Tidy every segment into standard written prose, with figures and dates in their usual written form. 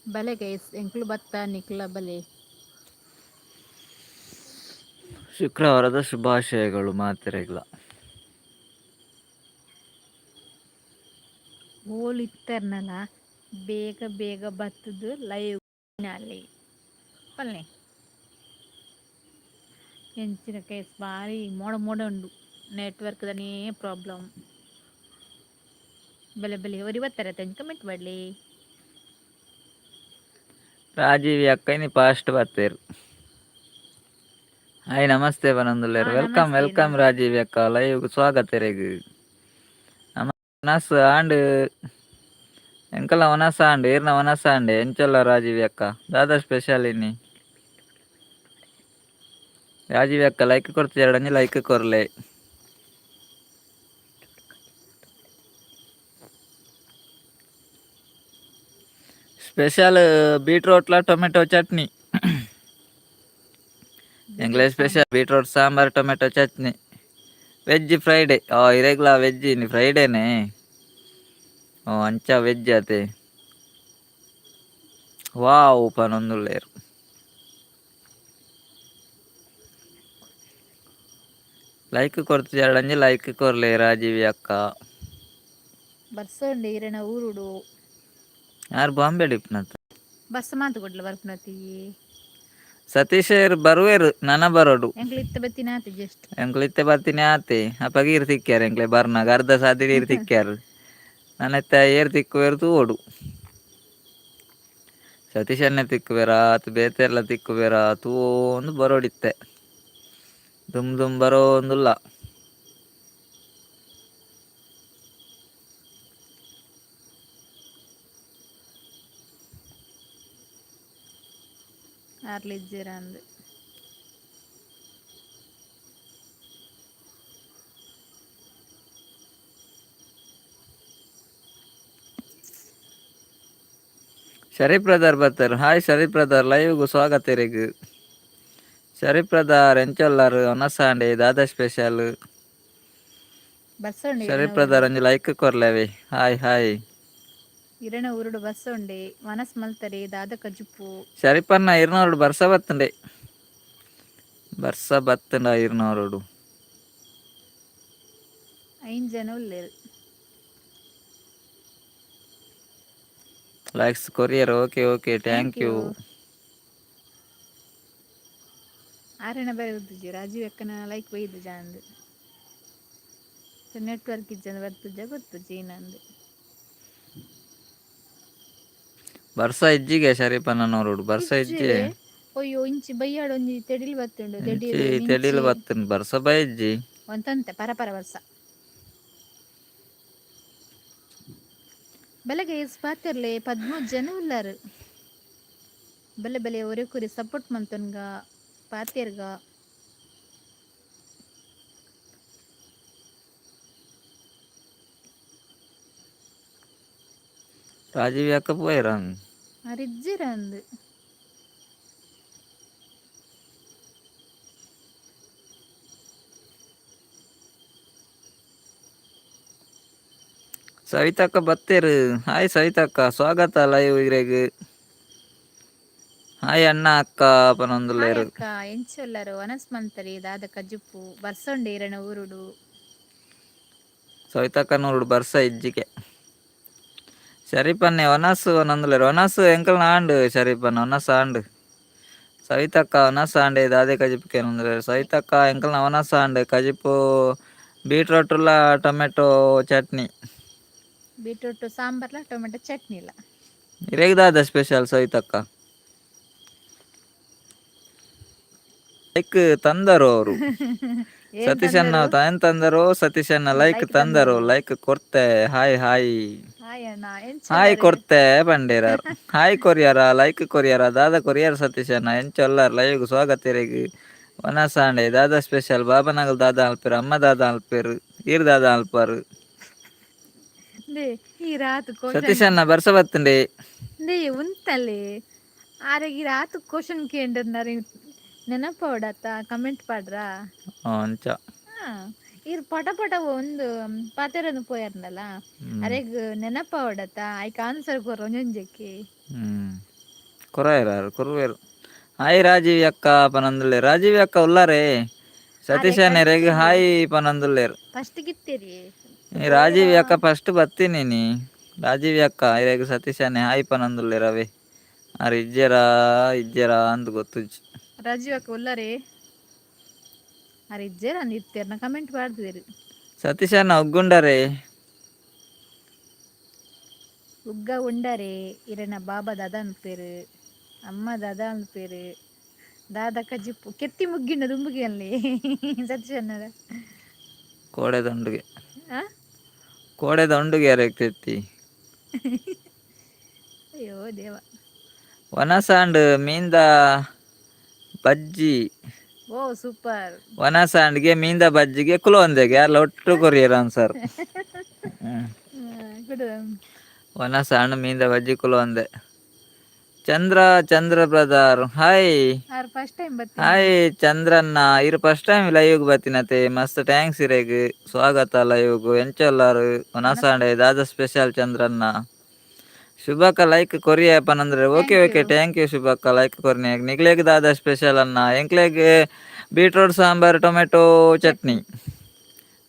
ಬಲೆ ಗೈಸ್, ಎಂಕ್ಲು ಬತ್ತ, ನಿಕ್ಲ ಬಲೆ. ಶುಕ್ರವಾರದ ಶುಭಾಶಯಗಳು ಮಾತೆರೆಗ್ಲ. ಓಲು ಇತ್ತರ್ನಲ ಬೇಗ ಬೇಗ ಬತ್ತದು ಲೈವ್ ಅಲ್ಲಿ ಪಲ್ಲೆ. ಎಂಚಿನ ಕೇಸ್, ಬಾರಿ ಮೋಡ ಮೋಡ ಉಂಡು, ನೆಟ್ವರ್ಕ್ ದನೇ ಪ್ರಾಬ್ಲಮ್. ಬಲೆ ಬಲೆ, ಒರಿ ಬತ್ತಾರೆ ಕಮೆಂಟ್ ಮಾಡಲಿ. ರಾಜೀವಿ ಅಕ್ಕ ಇನಿ ಫಾಸ್ಟ್ ಬತ್ತೇರು. ಹಾಯ್, ನಮಸ್ತೆ ಪನೊಂದುಲ್ಲೆರ್. Welcome. ನಮಸ್ತೆ. Welcome Rajiv ಅಕ್ಕ, ಲೈವ್ ಸ್ವಾಗತ ಇರೆಗ್. ವನಸ್ ಆಂಡ್, ಎಂಕಲ್ನ ವನಸ್ ಆಂಡ್, ಈರ್ನ ವನಸ್ ಆಂಡ್. ಎಂಚೊಲ್ಲ ರಾಜೀವಿ ಅಕ್ಕ? ದಾದಾ ಸ್ಪೆಷಲ್ ಇನ್ನಿ? ರಾಜೀವಿ ಅಕ್ಕ ಲೈಕ್ ಕೊಡ್ತಿದ್ದಾಳೆ, ಲೈಕ್ ಕೊರ್ಲೆ. ಸ್ಪೆಷಲ್ ಬೀಟ್ರೋಟ್ಲ ಟೊಮೆಟೊ ಚಟ್ನಿ. ಎಂಕ್ಲೆ special beetroot sambar, tomato chutney. Veg Friday ಇರೆಗ್ಲಾ ವೆಜ್ ಇನಿ ಫ್ರೈಡೇನೆ. ಓ, ಅಂಚ ವೆಜ್ ಅತೆ. ವಾವ್ ಪನೊಂದುಲ್ಲೆರ್. ಲೈಕ್ ಕೊರ್ತಿಜಾರ್ಡ ಲೈಕ್ ಕೊರ್ಲೆ ರಾಜೀವಿ ಅಕ್ಕ. ಬರ್ಸಂಡೆ ಇರೆನ ಊರುಡು? ಯಾರು ಬಾಂಬೆ ಇಪ್ಪನತ್ತ. ಬಸ್ ಮಾತು ಕೊಡ್ಲ ಬರ್ಪುನತಿ. ಸತೀಶ್ ಬರುವೆರು, ನನ ಬರೋಡು. ಎಂಕ್ಲು ಇತ್ತ ಬತ್ತಿನ ಆತೆ ಜಸ್ಟ್. ಎಂಕ್ಲು ಇತ್ತೆ ಬತ್ತಿನಿ ಆತೆ. ಅಪಗ ಈರ್ ತಿಕ್ಕ್ಯಾರ. ಎಂಕ್ಲೆ ಬರ್ನಾಗ ಅರ್ಧ ಸಾದಿಡ್ ಈರ್ ತಿಕ್ಕ್ಯಾರ. ನನ ಇತ್ತೆ ಏರ್ ತಿಕ್ಕುವೆರ್ ತೂವೊಡು. ಸತೀಶನ್ನೇ ತಿಕ್ಕುವೆರಾ ಅತ್ ಬೇತೆರ್ಲ ತಿಕ್ಕುವೆರಾ ತೂವೊಂದು ಬರೋಡಿತ್ತೆ. ದುಮ್ ದುಮ್ ಬರೋಂದುಲ್ಲ. ಆರ್ಲಿಜ್ಜೆರ ಅಂದ್. ಶರೀಫ್ ಬ್ರದರ್ ಬರ್ತಾರೆ. ಹಾಯ್ ಶರೀಫ್ ಬ್ರದರ್, ಲೈವ್ಗೂ ಸ್ವಾಗತ ಇರೆಗ್. ಶರೀಫ್ ಬ್ರದರ್, ಎಂಚೊಲ್ಲಾರು? ಒನಸಾಂಡೆ. ದಾದಾ ಸ್ಪೆಷಲ್? ಬರ್ಸಂಡೆ ಇರೆನ ಶರೀಫ್ ಬ್ರದರ್ ಊರುಡು? ಒಂಜಿ ಲೈಕ್ ಕೊರ್ಲೆವೆ. Hi hi. ಇರೆನ ಊರುಡು ಬರ್ಸೊಂಡೆ? ವನಸ್ ಮಲ್ತರೆ? ದಾದ ಕಜುಪು? ಶರೀಫನ್ನ, ಇರ್ನೂರು ಬರ್ಸ ಬತ್ತಂಡೆ. ಬರ್ಸ ಬತ್ತಂಡ ಇರ್ನೂರುಡು? ಐನ್ ಜನ ಉಲ್ಲೆರ್. Likes courier, okay okay. Thank thank you. You. ಆರೆನ ಬರೆದುಜಿ, ರಾಜೀವ್ ಅಕ್ಕನ ಲೈಕ್ ಬೈದು ಜಾಂದ್. ನೆಟ್ವರ್ಕ್ ಇಜ್ಜಂದ ಬರ್ತುಜ ಗೊತ್ತುಜಿ ನಂದು. ಬರ್ಸ ಇಜ್ಜಿಗೆ ಶರೀಫನ್ನ ನೋರುಡು, ಬರ್ಸ ಇಜ್ಜೆ. ಇಜ್ಜೆ. ಅಯ್ಯೋ, ಇಂಚಿ ಬಯ್ಯಾಡ ಒಂಜಿ ತೆಡಿಲ್ ಬತ್ತುಂಡು. ಇಂಚಿ ತೆಡಿಲ್. ತೆಡಿಲ್ ಮಿಂಚಿ. ಬತ್ತುಂಡು, ಬರ್ಸ ಬೈಜ್ಜಿ. ಒಂತಂತೆ ಪರ ಪರ ಬರ್ಸ. ಬೆಳಗ್ಗೆ ಎಸ್ ಪಾತಿರ್ಲೆ, 13 ಜನ ಉಲ್ಲಾರು. ಬಲೆ ಬಲೆ, ಒರೆ ಕುರಿ ಸಪೋರ್ಟ್ ಮಂತನ್ಗ ಪಾತೆರ್ಗ. ರಾಜೀವ್ ಅಕ್ಕ ಪೋಯರಂಗ್. ಅರಿಜ್ಜಿರಂದು. ಸವಿತಕ್ಕ ಬತ್ತೇರು. ಹಾಯ್ ಸವಿತಕ್ಕ, ಸ್ವಾಗತ ಲೈವ್ ಇರೆಗ್. ಹಾಯ್ ಅಣ್ಣ, ಅಕ್ಕ ಹಾಯ್. ಪನೊಂದುಲ್ಲೆರ್. ಅಕ್ಕ, ಎಂಚೊಲ್ಲರು? ವನಸ್ ಮಂತರಿ? ದಾದ ಕಜುಪು? ಬರ್ಸೊಂಡೆ ಇರೆನ ಊರುಡು? ಸವಿತಕ್ಕ ನೂರುಡು ಬರ್ಸ ಇಜ್ಜಿಗೆ. ಶರೀಫನ್ನೆ ವನಸ್ ಪನೊಂದುಲ್ಲೆರ್. ವನಸ್ ಎಂಕಲ್ನ ಆಂಡ್ ಶರೀಫನ್ನ, ವನಸ್ ಆಂಡ್. ಸವಿತಕ್ಕ ವನಸ್ ಆಂಡೆ, ದಾದೆ ಕಜಿಪು ಕೇನೊಂದುಲ್ಲೆರ್. ಸವಿತಕ್ಕ, ಎಂಕಲ್ನ ವನಸ್ ಆಂಡ್. ಕಜಿಪು ಬೀಟ್ರೋಟುಲ ಟೊಮೆಟೊ ಚಟ್ನಿ. ಬೀಟ್ರೂಟ್ ಸಾಂಬಾರ್ಲ ಟೊಮೆಟೊ ಚಟ್ನಿಲ. ಇರೆಗ್ ದಾದ ಸ್ಪೆಷಲ್ ಸವಿತಕ್ಕ? ಲೈಕ್ ತಂದರು ಅವರು. ಏನ್ ಸತೀಶಣ್ಣ ತಂದರು? ತಾಯನ್ ತಂದರು ಸತೀಶಣ್ಣ ಲೈಕ್. ಲೈಕ್ ತಂದರು. ತಂದರು. ಲೈಕ್ ಕೊರ್ತೆ. Hi hi. Hi ಅಣ್ಣ. ಹಾಯ್. ಎಂಚೊಲ್ಲರು? ಕೊರ್ತೆ ಬಂಡೇರಾರ್. ಹಾಯ್ ಕೊರಿಯರ, ಲೈಕ್ ಕೊರಿಯರ, ದಾದ ಕೊರಿಯರ್. ಸತೀಶಣ್ಣ ಎಂಚೊಲ್ಲಾರ್? ಲೈವ್ಗ್ ಸ್ವಾಗತ ಇರೆಗ್. ವನಸಾಂಡೆ, ದಾದ ಸ್ಪೆಷಲ್? ಬಾಬನಗಲ್ ದಾದ ಅಲ್ಪೇರು, ಅಮ್ಮ ದಾದ ಅಲ್ಪೇರು, ಈರ್ ದಾದ ಅಲ್ಪಾರು? They ಈ ರಾತ್ ಕ್ವಶನ್. ಸತೀಶಣ್ಣ, ಬರ್ಸ ಬತ್ತಂಡೆ. They ಉಂತಲೆ ಆರೆಗ್ ಈ ರಾತ್ ಕ್ವಶನ್ ಕೇಂಡರ್ನಾರ ನೆನಪವಡತ್ತ ಕಮೆಂಟ್ ಪಾಡ್ರಾ. ಅಂಚ. ಹಾ, ಇರ್ ಪಟ ಪಟ ಒಂದು ಪಾತೆರನ್ನು ಪೋಯರ್ನಲ್ಲ. ಅರೆಗ್ ನೆನಪವಡತ್ತ, ಐಕ್ ಆನ್ಸರ್ ಕೊರ ಒಂಜೊಂಜಕ್ಕೆ. ಕೊರಾಯರ ಕೊರುವೇರು. ಹಾಯ್ ರಾಜೀವ್ ಅಕ್ಕ ಪನಂದುಲ್ಲೇರ್. ರಾಜೀವ್ ಅಕ್ಕ ಉಲ್ಲಾರೆ. ಸತೀಶ್ ನೆರೆಗ್ ಹಾಯ್ ಪನಂದುಲ್ಲೇರ್. ಫಸ್ಟ್ ಗಿತ್ತೇರಿ. ರಾಜೀವ್ ಅಕ್ಕ ಫಸ್ಟ್ ಬತ್ತೀನಿ ನೀ. ರಾಜೀವ್ ಅಕ್ಕ ಇರೆಗ್ ಸತೀಶ್ ಅಣ್ಣೆ ಹಾಯ್ ಪನಂದುಲ್ಲೇರ್ ಅವೇ. ಆರ್ ಇಜ್ಜೆರಾ ಇಜ್ಜೆರಾ ಅಂದ್ ಗೊತ್ತುಜ್ಜಿ. ರಾಜೀವ್ ಅಕ್ಕ ಉಲ್ಲಾರೆ. ಆರ್ ಇಜ್ಜೆರ್ ಅಂದ್ ಇತ್ತೆರ್ನ ಕಮೆಂಟ್ ಪಾಡ್ದಿರು. ಸತೀಶ್ ಅಣ್ಣ ಉಗ್ಗುಂಡರೇ. ಉಗ್ಗ ಉಂಡರೆ. ಇರೆನ ಬಾಬಾ ದಾದ ಅನ್ಪೇರು, ಅಮ್ಮ ದಾದ ಅನ್ಪೇರು, ದಾದ ಕಜಿಪ್ಪು ಕೆತ್ತಿ ಮುಗ್ಗಿಂಡ ದುಂಬುಗೆ ಅಲ್ಲಿ ಸತೀಶ್ ಅಣ್ಣರ. ಕೋಡೆದಂಡುಗೆ. ಆ? ಕೋಡೆದಂಡುಗೆ ಅರೆಗ್ ತೆತ್ತಿ. ಅಯ್ಯೋ ದೇವ. ವನಸಾಂಡ್ ಮೀಂದ ಬಜ್ಜಿ. ಓ ಸೂಪರ್. ವನಸಾಂಡ್ಗೆ ಮೀಂದ ಬಜ್ಜಿಗೆ ಕುಲೊಂದೆಗೆ ಅಲ್ಲ ಒಟ್ಟು ಕೊರಿಯರ್ ಆನ್ಸರ್. ಗುಡ್. ವನಸಾಂಡ್ ಮೀಂದ ಬಜ್ಜಿ ಕುಲೊಂದೆ. Chandra Chandra brother hi. R first time ಬತ್ತೀನಿ. ಹಾಯ್ ಚಂದ್ರನ್ನ, ಇರು ಫಸ್ಟ್ ಟೈಮ್ ಲೈವ್ಗೆ ಬತ್ತಿನತೆ, ಮಸ್ತ್ thanks ಇರೆಗ್, ಸ್ವಾಗತ ಲೈವ್ಗ್. ಎಂಚೊಲ್ಲಾರು? ವನಸಾಂಡೆ ದಾದ ಸ್ಪೆಷಲ್ ಚಂದ್ರನ್ನ? ಶುಭಕ್ಕ ಲೈಕ್ ಕೊರಿಯ ಪನಂದ್ರೆ. Okay. Thank okay. You. Thank you ಶುಭಕ್ಕ like ಕೊರ್ನೆ. ನಿಗ್ಲೇಗ್ ದಾದ ಸ್ಪೆಷಲ್ ಅನ್ನ? ಎಂಕ್ಲೆಗ್ beetroot sambar, tomato chutney.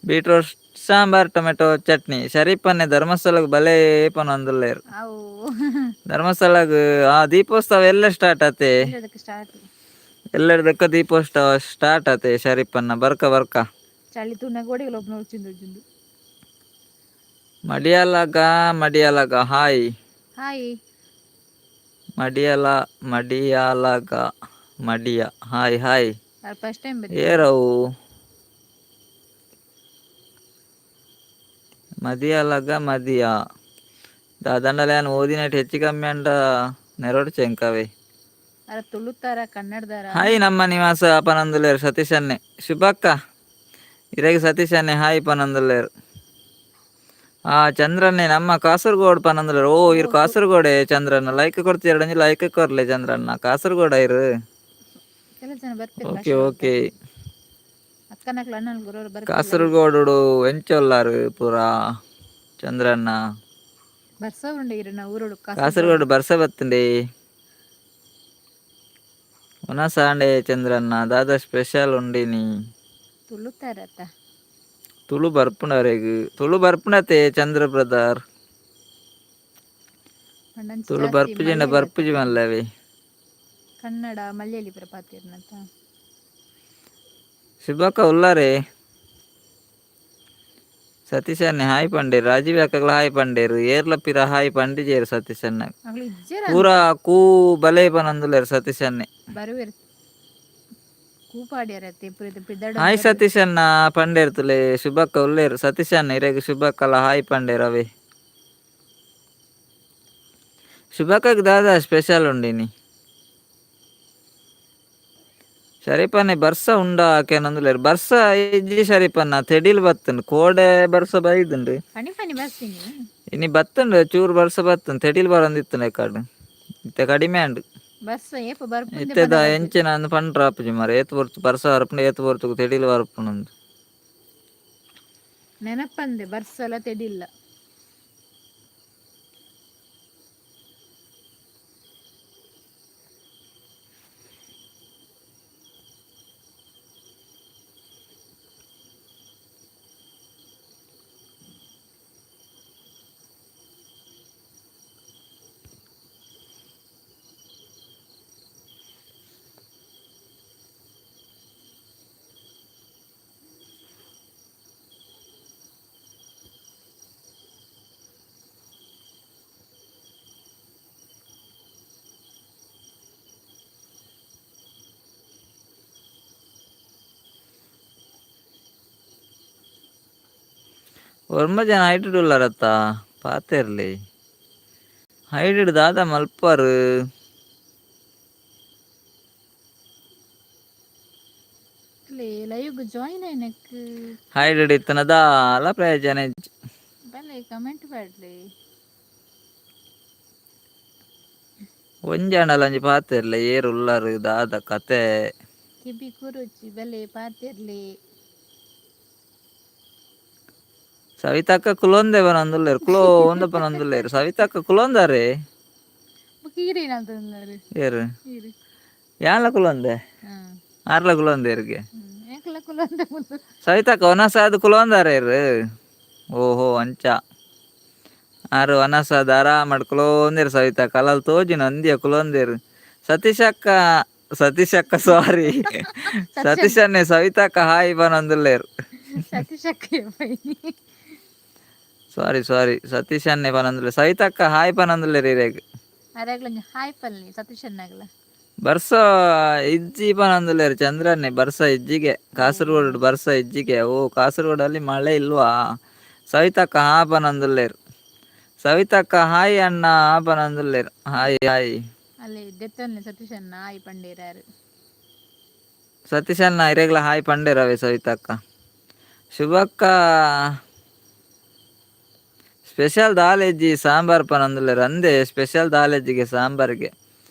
Beetroot sambar, tomato chutney. ಶರೀಫನ್ನೆ ಧರ್ಮಸ್ಥಳಕ್ಕೆ ಬಲೇ ಪನೊಂದುಲ್ಲೇರ್. ಅವು. ಧರ್ಮಸ್ಥಳಗ್ ಆ ದೀಪೋತ್ಸವ ಎಲ್ಲ ಸ್ಟಾರ್ಟ್ ಆತೆ. ಅದಕ್ಕೆ ಸ್ಟಾರ್ಟ್. ಎಲ್ಲರದಕ್ಕ ದೀಪೋತ್ಸವ ಸ್ಟಾರ್ಟ್ ಆತೆ ಶರೀಫನ್ನ, ಬರ್ಕ ಬರ್ಕ. ಚಳಿ ತುಣ್ಣ ಗೋಡೆಗೆ ಒಬ್ಬನ వచ్చిಂದು వచ్చిಂದು. ಮಡಿಯಾಲಗ ಮಡಿಯಾಲಗ ಹಾಯ್. ಹಾಯ್. ಮಡಿಯಲ ಮಡಿಯಾಲಗ ಮಡಿಯ hi hi. R first time ಬತ್ತೀನಿ. ಏರವು ಮದಿಯಲಗ ಮದಿಯ ದಾದಂಡಲ ಯಾನ್ ಓದಿನಟ್ ಹೆಚ್ಚು ಕಮ್ಮಿ ಅಂಡ ನೆರಡು ಚೆಂಕವೇ. ಅರ ತುಳುತ್ತಾರ ಕನ್ನಡದಾರ? ಹಾಯ್ ನಮ್ಮ ನಿವಾಸ ಪನಂದುಲೇರ್ ಸತೀಶ್ ಅನ್ನೆ. ಶುಭಕ್ಕ ಇರೆಗ್ ಸತೀಶ್ ಅನ್ನೆ ಹಾಯ್ ಪನಂದುಲೇರ್. ಆ ಚಂದ್ರನ್ನೇ ನಮ್ಮ ಕಾಸರಗೋಡ್ ಪನಂದುಲೇರ್. ಓ ಇರ್ ಕಾಸರಗೋಡೆ ಚಂದ್ರನ್ನ. ಲೈಕ್ ಕೊಡ್ತೀರ? ಲೈಕ್ ಕೊರ್ಲೆ ಚಂದ್ರನ್ನ. ಕಾಸರಗೋಡ ಇರು. ಕೆಲವು ಜನ ಬರ್ತಾರೆ. Okay okay. ಅಕ್ಕನಕ್ಲು ಅಣ್ಣನ ಗುರುವರು ಬರ್ತಾರೆ. ಕಾಸರಗೋಡು ಎಂಚೊಲ್ಲಾರು ಪೂರಾ ಚಂದ್ರನ್ನ? ಬರ್ಸ ಉಂಡು ಇರನ ಊರುಡು. ಕಾಸರಗೋಡು ಬರ್ಸ ಬತ್ತಂಡೆ. ಸಾಂಡೆ ಚಂದ್ರನ್ನ ದಾದ ಸ್ಪೆಷಲ್ ಉಂಡಿನಿ? ತುಳುತ್ತಾರತ್ತ. ತುಳು ಬರ್ಪುಂಡವರೆಗ್ ತುಳು ಬರ್ಪುಂಡತೆ ಚಂದ್ರ ಬ್ರದರ್. ತುಳು ಬರ್ಪುಜಿಂಡ ಬರ್ಪುಜಿ ಮಲ್ಲವೆ. ಕನ್ನಡ ಮಲಯಾಳಿ ಪುರ ಪಾತಿರ್ನತ. ಶುಭಕ್ಕ ಉಲ್ಲಾರೆ. ಸತೀಶ್ ಅಣ್ಣೆ ಹಾಯ್ ಪಂಡೇರು. ರಾಜೀವ್ ಅಕ್ಕಗ್ಲ ಹಾಯ್ ಪಂಡೇರು. ಏರ್ಲ ಪಿರ ಹಾಯ್ ಪಂಡಿಜೇರು ಸತೀಶ್ ಅಣ್ಣ. ಅಗ್ಲು ಇಜ್ಜೆರ. ಪೂರಾ ಕೂ ಬಲೆ ಪನಂದುಲ್ಲೇರು ಸತೀಶ್ ಅಣ್ಣೆ. ಬರುವೆರ್ ಕೂಪಾಡ್ಯಾರತ್ತೆ ಪುರ ಪಿದಡ. ಹಾಯ್ ಸತೀಶ್ ಅಣ್ಣ ಪಂಡೇರು ತುಲೆ. ಶುಭಕ್ಕ ಉಲ್ಲೇರು. ಸತೀಶ್ ಅಣ್ಣ ಇರೆಗ್ ಶುಭಕ್ಕಲ ಹಾಯ್ ಪಂಡೇರು ಅವೇ. ಶುಭಕ್ಕಗ್ ದಾದಾ ಸ್ಪೆಷಲ್ ಉಂಡಿನಿ ಶರೀಫನ್ನೆ? ಬರ್ಸ ಉಂಡ ಕೇನಂದುಲ್ಲೇರು. ಬರ್ಸ ಇಜ್ಜಿ ಶರೀಫನ್ನ, ತೆಡಿಲ್ ಬತ್ತುಂಡು. ಕೋಡೆ ಬರ್ಸ ಬೈದುಂಡು. ಪನಿ ಪನಿ ಬರ್ತೀನಿ. ಇನಿ ಬತ್ತುಂಡು, ಚೂರು ಬರ್ಸ ಬತ್ತುಂಡು. ತೆಡಿಲ್ ಬರೊಂದಿತ್ತುಂಡು ಕಾಡು, ಇತ್ತೆ ಕಡಿಮೆ ಆಂಡ್. ಬರ್ಸ ಏಪ ಬರ್ಪುಂದೆ. ಇತ್ತೆದ ಎಂಚಿನ ಅಂದ್ ಪಂಡ್ರ ಆಪುಜಿ ಮಾರ್ರೆ. ಏತ್ ಪೊರ್ತು ಬರ್ಸ ಬರ್ಪುಂಡು, ಏತ್ ಪೊರ್ತುಗು ತೆಡಿಲ್ ಬರ್ಪುಂಡು. ನೆನಪಂದೆ ಬರ್ಸಲ ತೆಡಿಲ್ಲ. ಒರ್ಂಬ ಜನ ಹೈಟೆಡ್ ಉಲ್ಲಾರತ್ತ ಪಾತೆರ್ಲಿ. ಹೈಟೆಡ್ ದಾದ ಮಲ್ಪರು? Live join ಆಯ್ನಕ್. ಹೈಟೆಡ್ ಇತ್ತನ ದಾಲ ಪ್ರಯೋಜನ ಇಜ್ಜಿ. ಬಲೆ ಕಮೆಂಟ್ ಪಾಡ್ಲೆ. ಒಂಜಿ ಆಂಡಲ ಒಂಜಿ ಪಾತೆರ್ಲೆ, ಏರ್ ಉಲ್ಲರ್, ದಾದ ಕತೆ. ಕೆಬಿ ಕುರುಚಿ ಬಲೆ ಪಾತೆರ್ಲೆ. ಸವಿತಕ್ಕ ಕುಲೊಂದೆ ಪನೊಂದುಲ್ಲೆರ್. ಕುಲೋಂದ ಪನೊಂದುಲ್ಲೆರ್. ಸವಿತಕ್ಕ ಕುಲೊಂದಾರೆ. ಬೊಕ ಈರೇನಾಗ್ತದೆ? ಏರು? ಈರು. ಯಾನ್ಲ ಕುಲೊಂದೆ. ಆರ್ಲ ಕುಲೊಂದೆ ಇರ್ಗೆ. ಎಂಕಲ ಕುಲೊಂದೆ ಮುಲ್ಲು. ಸವಿತಕ್ಕ ಒನಸಾದ್ ಕುಲೊಂದಾರ ಇರು. ಓಹೋ, ಅಂಚ ಆರು ಒನಸಾದ ಆರಾಮಡ್ ಕುಲೋಂದಿರು. ಸವಿತಕ್ಕ ಅಲ್ಲಲ್ಲಿ ತೋಜಿನ ಅಂದಿಯ ಕುಲೊಂದಿರು. ಸತೀಶಕ್ಕ, ಸತೀಶಕ್ಕ, ಸಾರಿ, ಸತೀಶನ್ನೇ ಸವಿತಕ್ಕ ಹಾಯ್ ಪನೊಂದುಲ್ಲೇರು. ಸತೀಶ್ ಅಕ್ಕ ಬೈನಿ. ಸಾರಿ ಸಾರಿ, ಸತೀಶ್ ಅನ್ನೆ ಪನೊಂದುಲ್ಲೆ, ಸವಿತಕ್ಕ ಹಾಯ್ ಪನೊಂದುಲ್ಲೇರು ಇರೆಗ್. ಅರೆಗ್ಲ ಹಾಯ್ ಪಲ್ಲಿ ಸತೀಶ್ ಅನ್ನಾಗಲ. ಬರ್ಸ ಇಜ್ಜಿ ಪನೊಂದುಲ್ಲೇರು ಚಂದ್ರನ್ನೇ. ಬರ್ಸ ಇಜ್ಜಿಗೆ ಕಾಸರಗೋಡು, ಬರ್ಸ ಇಜ್ಜಿಗೆ. ಓ, ಕಾಸರಗೋಡಲ್ಲಿ ಮಳೆ ಇಲ್ವಾ? ಸವಿತಕ್ಕ ಹಾ ಪನೊಂದುಲ್ಲೇರು. ಸವಿತಕ್ಕ ಹಾಯ್ ಅಣ್ಣ ಪನೊಂದುಲ್ಲೇರು. Hi hi. ಅಲ್ಲಿ ದೆತ್ತೊನ್ನೆ ಸತೀಶ್ ಅಣ್ಣ ಹಾಯ್ ಪಂಡೇರಾರು. ಸತೀಶ್ ಅಣ್ಣ ಇರೆಗ್ಲ ಹಾಯ್ ಪಂಡೇರವೆ. ಸವಿತಕ್ಕ, ಶುಭಕ್ಕ ಸ್ಪೆಷಲ್ ದಾಲ್ ಇಜ್ಜಿ ಸಾಂಬಾರ್ ಪನೊಂದುಲ್ಲೇರು. ಅಂದೆ, ಸ್ಪೆಷಲ್ ದಾಲ್ ಇಜ್ಜಿಗೆ ಸಾಂಬಾರ್ಗೆ.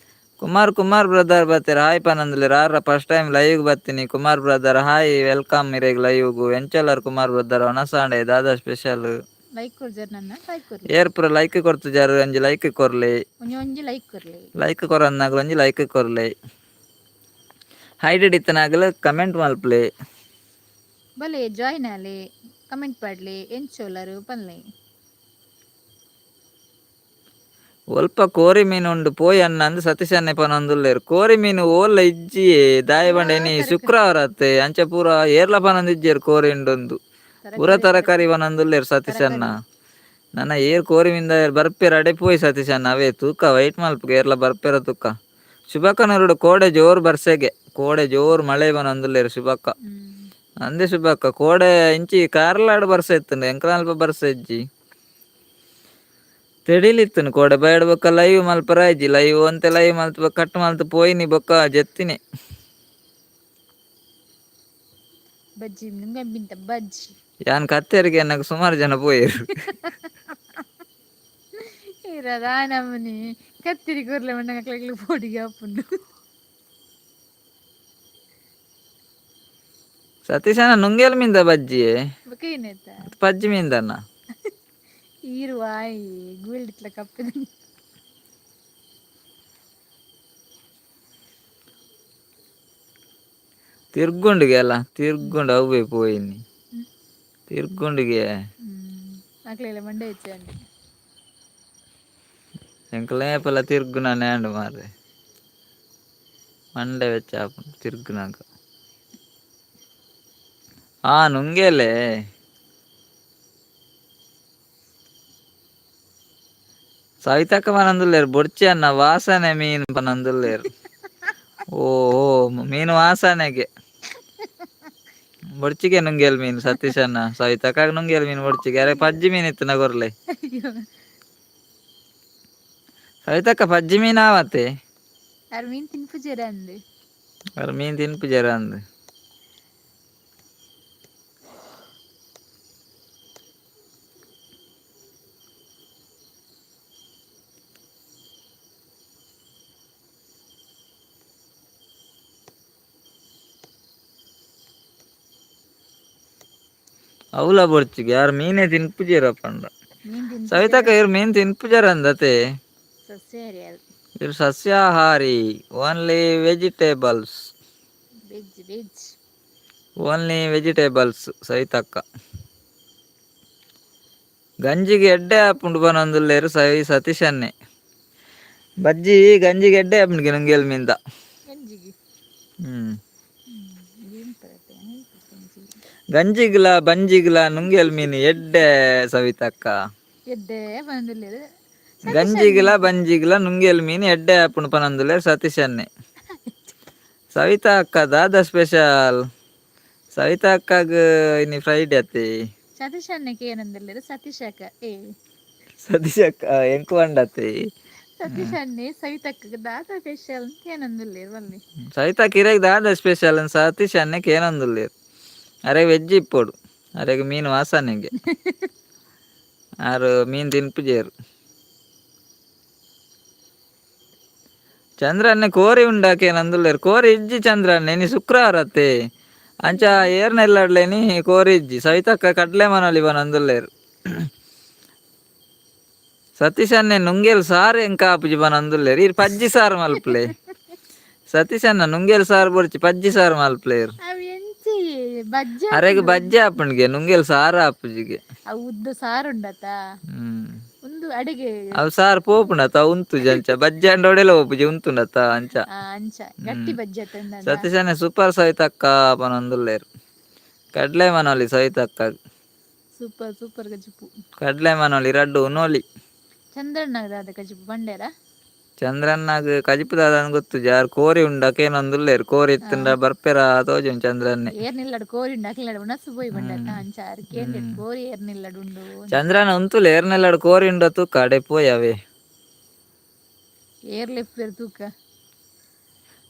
ಕುಮಾರ್, ಕುಮಾರ್ ಬ್ರದರ್ ಬತ್ತೀರ, ಹಾಯ್ ಪನೊಂದುಲ್ಲೇರು. ಆರ first time live ಬತ್ತೀನಿ. Kumar brother hi, welcome ಇರೆಗ್ ಲೈವ್ಗು. ಎಂಚೊಲ್ಲರ್ ಕುಮಾರ್ ಬ್ರದರ್? ಒನಸಾಂಡೆ. ದಾದಾ ಸ್ಪೆಷಲ್? ಲೈಕ್ ಕೊರ್ಜರ್ ನನ್ನ ಲೈಕ್ ಕೊರ್ಲಿ. ಏರ್ ಪೂರ ಲೈಕ್ ಕೊರ್ತುಜಾರು, ಒಂಜಿ ಲೈಕ್ ಕೊರ್ಲಿ. ಒಂಜಿ ಒಂಜಿ ಲೈಕ್ ಕೊರ್ಲಿ. ಲೈಕ್ ಕೊರನ್ನಾಗಲು ಒಂಜಿ ಲೈಕ್ ಕೊರ್ಲಿ. ಹೈಡೆಡ್ ಇತ್ತನಾಗಲು ಕಮೆಂಟ್ ಮಲ್ಪಲೆ. ಬಲೆ ಜಾಯಿನ್ ಆಲೆ, ಕಮೆಂಟ್ ಪಾಡ್ಲೆ, ಎಂಚೋಲರು ಪನ್ಲೆ. ಒಲ್ಪ ಕೋರಿ ಮೀನು ಉಂಡು ಪೋಯಿ ಅಣ್ಣ ಅಂದ್ ಸತೀಶ್ ಅಣ್ಣೆ ಪನೊಂದುಲ್ಲೇರು. ಕೋರಿ ಮೀನು ಓಲ್ಲ ಇಜ್ಜಿ. ದಾಯೆ ಪಂಡ ಇನಿ ಶುಕ್ರವಾರ ಅತ್ತೆ, ಅಂಚ ಪೂರ ಏರ್ಲ ಪನೊಂದು ಇಜ್ಜೆರ್ ಕೋರಿ ಉಂಡೊಂದು. ಪೂರ ತರಕಾರಿ ಪನೊಂದುಲ್ಲೇರು ಸತೀಶ್ ಅಣ್ಣ. ನನ ಏರ್ ಕೋರಿ ಮೀನ್ದ ಬರ್ಪೇರ್ ಅಡೆ ಪೋಯಿ ಸತೀಶ್ ಅಣ್ಣ. ಅವೇ ತೂಕ, ವೈಟ್ ಮಲ್ಪುಗ, ಏರ್ಲ ಬರ್ಪೇರ ತೂಕ. ಶುಭಕ್ಕನರುಡು ಕೋಡೆ ಜೋರು ಬರ್ಸೆಗೆ, ಕೋಡೆ ಜೋರು ಮಳೆ ಪನೊಂದುಲ್ಲೇರು ಶುಭಕ್ಕ. ಅಂದೆ ಶುಭಕ್ಕ, ಕೋಡೆ ಇಂಚಿ ಕಾರ್ಲಾಡ್ ಬರ್ಸ ಇತ್ತುಂಡು, ಎಂಕಲ್ನ ಬರ್ಸ ಇಜ್ಜಿ. ತೆಡಿಲಿತ್ತುನು ಕೋಡೆ ಬೈಡ್. ಬೊಕ್ಕ ಲೈವ್ ಮಲ್ಪರ ಇಜ್ಜಿ. ಲೈವ್ ಒಂತೆ ಲೈವ್ ಮಲ್ತ್ ಬೊಕ್ಕ ಕಟ್ ಮಲ್ತ್ ಪೋಯಿನಿ, ಬೊಕ್ಕ ಜೆತ್ತಿನಿ. ಬಜ್ಜಿ ನುಂಗಂಬಿಂತ ಬಜ್ಜಿ. ಯಾನ್ ಕತ್ತೆರಿಗೆ ಎನ್ನಗ ಸುಮಾರು ಜನ ಪೋಯೆರು. ಇರದಾನಮ್ಮನಿ ಕತ್ತಿರಿ ಕೊರ್ಲೆ ಮಣ್ಣಗ ಪೋಡಿಗೆ ಆಪುಂಡು. ಸತೀಶನ ನುಂಗೇಲ್ ಮೀನ್ದ ಬಜ್ಜಿ? ಬೊಕ ಏನಾಯ್ತ? ಪಜ್ಜಿ ಮೀನ್ದನ್ನ. ಈರು ವಾಯಿ ಗುಳ್ಳಿತ್ಲ ಕಪ್ಪೆದ. ತಿರ್ಗುಂಡಿಗೆ ಅಲ್ಲ, ತಿರ್ಗುಂಡು ಅವ್ವೆ ಪೋಯಿನಿ ತಿರ್ಗುಂಡಿಗೆ. ಅಕ್ಲೆಲ್ಲ ಮಂಡೆ ಹೆಚ್ಚಂడి. ಎಂಕಲೇಪಲ ತಿರ್ಗುನ ಅಂಡು ಮಾರ್ರೆ, ಮಂಡೆ ವೆಚ್ಚ ಆಪುಂಡು ತಿರ್ಗುನಾಗ. ಆ ನುಂಗೇಲೆ ಸವಿತಕ್ಕ ಪನೊಂದುಲ್ಲೇರು ಬೊಡ್ಚಿ ಅನ್ನ, ವಾಸನೆ ಮೀನು ಪನೊಂದುಲ್ಲೇರು. ಓ ಓ, ಮೀನು ವಾಸನೆಗೆ ಬೊಡ್ಚಿಗೆ ನುಂಗೇಲ್ ಮೀನು ಸತೀಶ್ ಅಣ್ಣ. ಸವಿತಕ್ಕ ನುಂಗೇಲ್ ಮೀನು ಬೊಡ್ಚಿಗೆ. ಅರೆ ಪಜ್ಜಿ ಮೀನು ಇತ್ತು ಕೊರ್ಲೆ. ಸವಿತಕ್ಕ ಪಜ್ಜಿ ಮೀನು ಆವತ್ತೆ. ಅರ್ ಮೀನು ತಿನ್ಪುಜೆರ ಅಂದು. ಅರ್ ಮೀನು ತಿನ್ಪುಜೆರ ಅಂದು. ಅವ್ಲ ಬೊಡ್ಚಿಗೆ, ಯಾರು ಮೀನೇ ತಿನ್ಪುಜೆರ ಪಂಡ. ಮೀನು ತಿನ್ ಸವಿತಕ್ಕ ಇವ್ರು ಮೀನು ತಿನ್ಪುಜಾರ ಅಂದತೆ. ಸಸ್ಯಾಹಾರಿ ಅದು. ಇವ್ರು ಸಸ್ಯಾಹಾರಿ, only vegetables. Veg veg. Only vegetables ಸವಿತಕ್ಕ. ಗಂಜಿಗೆ ಎಡ್ಡೆ ಆಪುಂಡು ಪನೊಂದುಲ್ಲೇರು ಸವಿ ಸತೀಶನ್ನೇ. ಬಜ್ಜಿ ಗಂಜಿಗೆ ಎಡ್ಡೆ ಆಪುಂಡು ನುಂಗೇಲ್ ಮೀನ್ದ. ಗಂಜಿಗೆ? ಹ್ಮ್. ಏನು ಪರತೆ ಗಂಜಿ. ಗಂಜಿಗ್ಲ ಬಂಜಿಗ್ಲ ನುಂಗೇಲ್ ಮೀನು ಎಡ್ಡೆ ಸವಿತಕ್ಕ. ಎಡ್ಡೆ ಬಂದಿಲ್ಲ. ಗಂಜಿಗ್ಲ ಬಂಜಿಗ್ಲ ನುಂಗೇಲ್ ಮೀನು ಎಡ್ಡೆ ಆಪುಂಡು ಪನೊಂದುಲ್ಲೇರು ಸತೀಶನ್ನೇ. ಸವಿತಾ ಅಕ್ಕ ದಾದ ಸ್ಪೆಷಲ್? ಸವಿತಾ ಅಕ್ಕಗ್ ಇನಿ ಫ್ರೈಡೆ ಅತ್ತೆ. ಸತೀಶ್ ಅಣ್ಣಕ್ಕೆ ಏನಂದಿಲ್ಲ ಸತೀಶ್ ಅಕ್ಕ ಏ. ಸತೀಶ್ ಅಕ್ಕ ಎಂಕು ಪಂಡತ್ತೆ. ಸತೀಶ್ ಅಣ್ಣೆ ಸವಿತಕ್ಕ ದಾದ ಸ್ಪೆಷಲ್ ಅಂತ ಏನಂದಿಲ್ಲ ಬನ್ನಿ. ಸವಿತಾ ಕಿರೆಗ್ ದಾದ ಸ್ಪೆಷಲ್ ಸತೀಶ್ ಅಣ್ಣಕ್ಕೆ ಏನೊಂದುಲ್ಲೇರು. ಅರೆ ವೆಜ್ ಇಪ್ಪೊಡು, ಅರೆಗ್ ಮೀನು ವಾಸನೆಗೆ, ಆರು ಮೀನು ತಿನ್ಪುಜೇರು. ಚಂದ್ರನ್ನೇ ಕೋರಿ ಉಂಡಾಕೆ ನಂದುಲ್ಲೇರು. ಕೋರಿ ಇಜ್ಜಿ ಚಂದ್ರನ್ನೇ, ಇನಿ ಶುಕ್ರವಾರ ಅತ್ತೆ, ಅಂಚ ಏರ್ನೆಲ್ಲಾಡ್ಲೇನಿ ಕೋರಿ ಇಜ್ಜಿ. ಸವಿತಕ್ಕ ಕಡ್ಲೆ ಮನೊಲಿ ಪನೊಂದುಲ್ಲೇರು. ಸತೀಶ್ ಅಣ್ಣೆ ನುಂಗೇಲ್ ಸಾರು ಎಂಕ ಆಪುಜಿ ಪನೊಂದುಲ್ಲೆರ್ ಈರ್ ಪಜ್ಜಿ ಸಾರು ಮಲ್ಪುಲೆ. ಸತೀಶ್ ಅಣ್ಣ ನುಂಗೇಲ್ ಸಾರು ಬೊರ್ಚಿ, ಪಜ್ಜಿ ಸಾರು ಮಲ್ಪುಲೆ. ಅವು ಎಂಚಿ ಬಜ್ಜಿ? ಅರೆಗ್ ಬಜ್ಜಿ ಆಪುಂಡಿಗೆ, ನುಂಗೇಲ್ ಸಾರು ಆಪುಜಿಗೆ. ಅವು ಉದ್ದ ಸಾರು ಉಂಡತ? ಉಂದು ಅಡಿಗೆ. ಅವು ಸಾರು ಪೋಪುಂಡತ, ಉಂತುಜಿ ಅಂಚ. ಬಜ್ಜಿ ಅಂಡ ಒಡೆಲ ಪೋಪುಜಿ, ಉಂತುಂಡತ ಅಂಚ. ಆ, ಅಂಚ ಗಟ್ಟಿ ಬಜ್ಜಿ ಅತ್ತಂದ. ಸತೀಶ್ ಅಣ್ಣೆ ಸೂಪರ್ ಸವಿತಕ್ಕ ಪನೊಂದುಲ್ಲೆರ್. ಕಡ್ಲೆ ಮನೋಲಿ ಸವಿತಕ್ಕ. ಸೂಪರ್ ಸೂಪರ್ ಕಜಿಪು. ಕಡ್ಲೆ ಮನೋಲಿ ರಡ್ಡು ಉನೋಲಿ. ಚಂದ್ರಣ್ಣಗ್ ದಾದ ಕಜಿಪು ಬಂಡೇರ? ಚಂದ್ರಣ್ಣಗ್ ಕಜಿಪು ದಾದ ಗೊತ್ತುಜಿ. ಆರ್ ಕೋರಿ ಉಂಡ ಕೇನೊಂದುಲ್ಲೆರ್. ಕೋರಿ ಇತ್ತುಂಡ ಬರ್ಪೆರ ತೋಜುಂಡು ಚಂದ್ರನ್ನೆ. ಏರ್ ನಿಲ್ಲಡ್ ಕೋರಿ ಉಂಡು ಅಕ್ಲೆಡ ಉಣಸು ಪೋಯಿ ಬಂಡತ. ಅಂಚ ಆರ್ ಕೇಂಡೆರ್, ಕೋರಿ ಏರ್ ನಿಲ್ಲಡ್ ಉಂಡು? ಚಂದ್ರನ ಉಂತುಲೆ, ಏರ್ನೆಲ್ಲಡ್ ಕೋರಿ ಉಂಡ ತೂಕ, ಅಡೆ ಪೋಯ್ ಅವೇ. ಏರ್ ಲೆಪ್ಪೆರ್ ತೂಕ.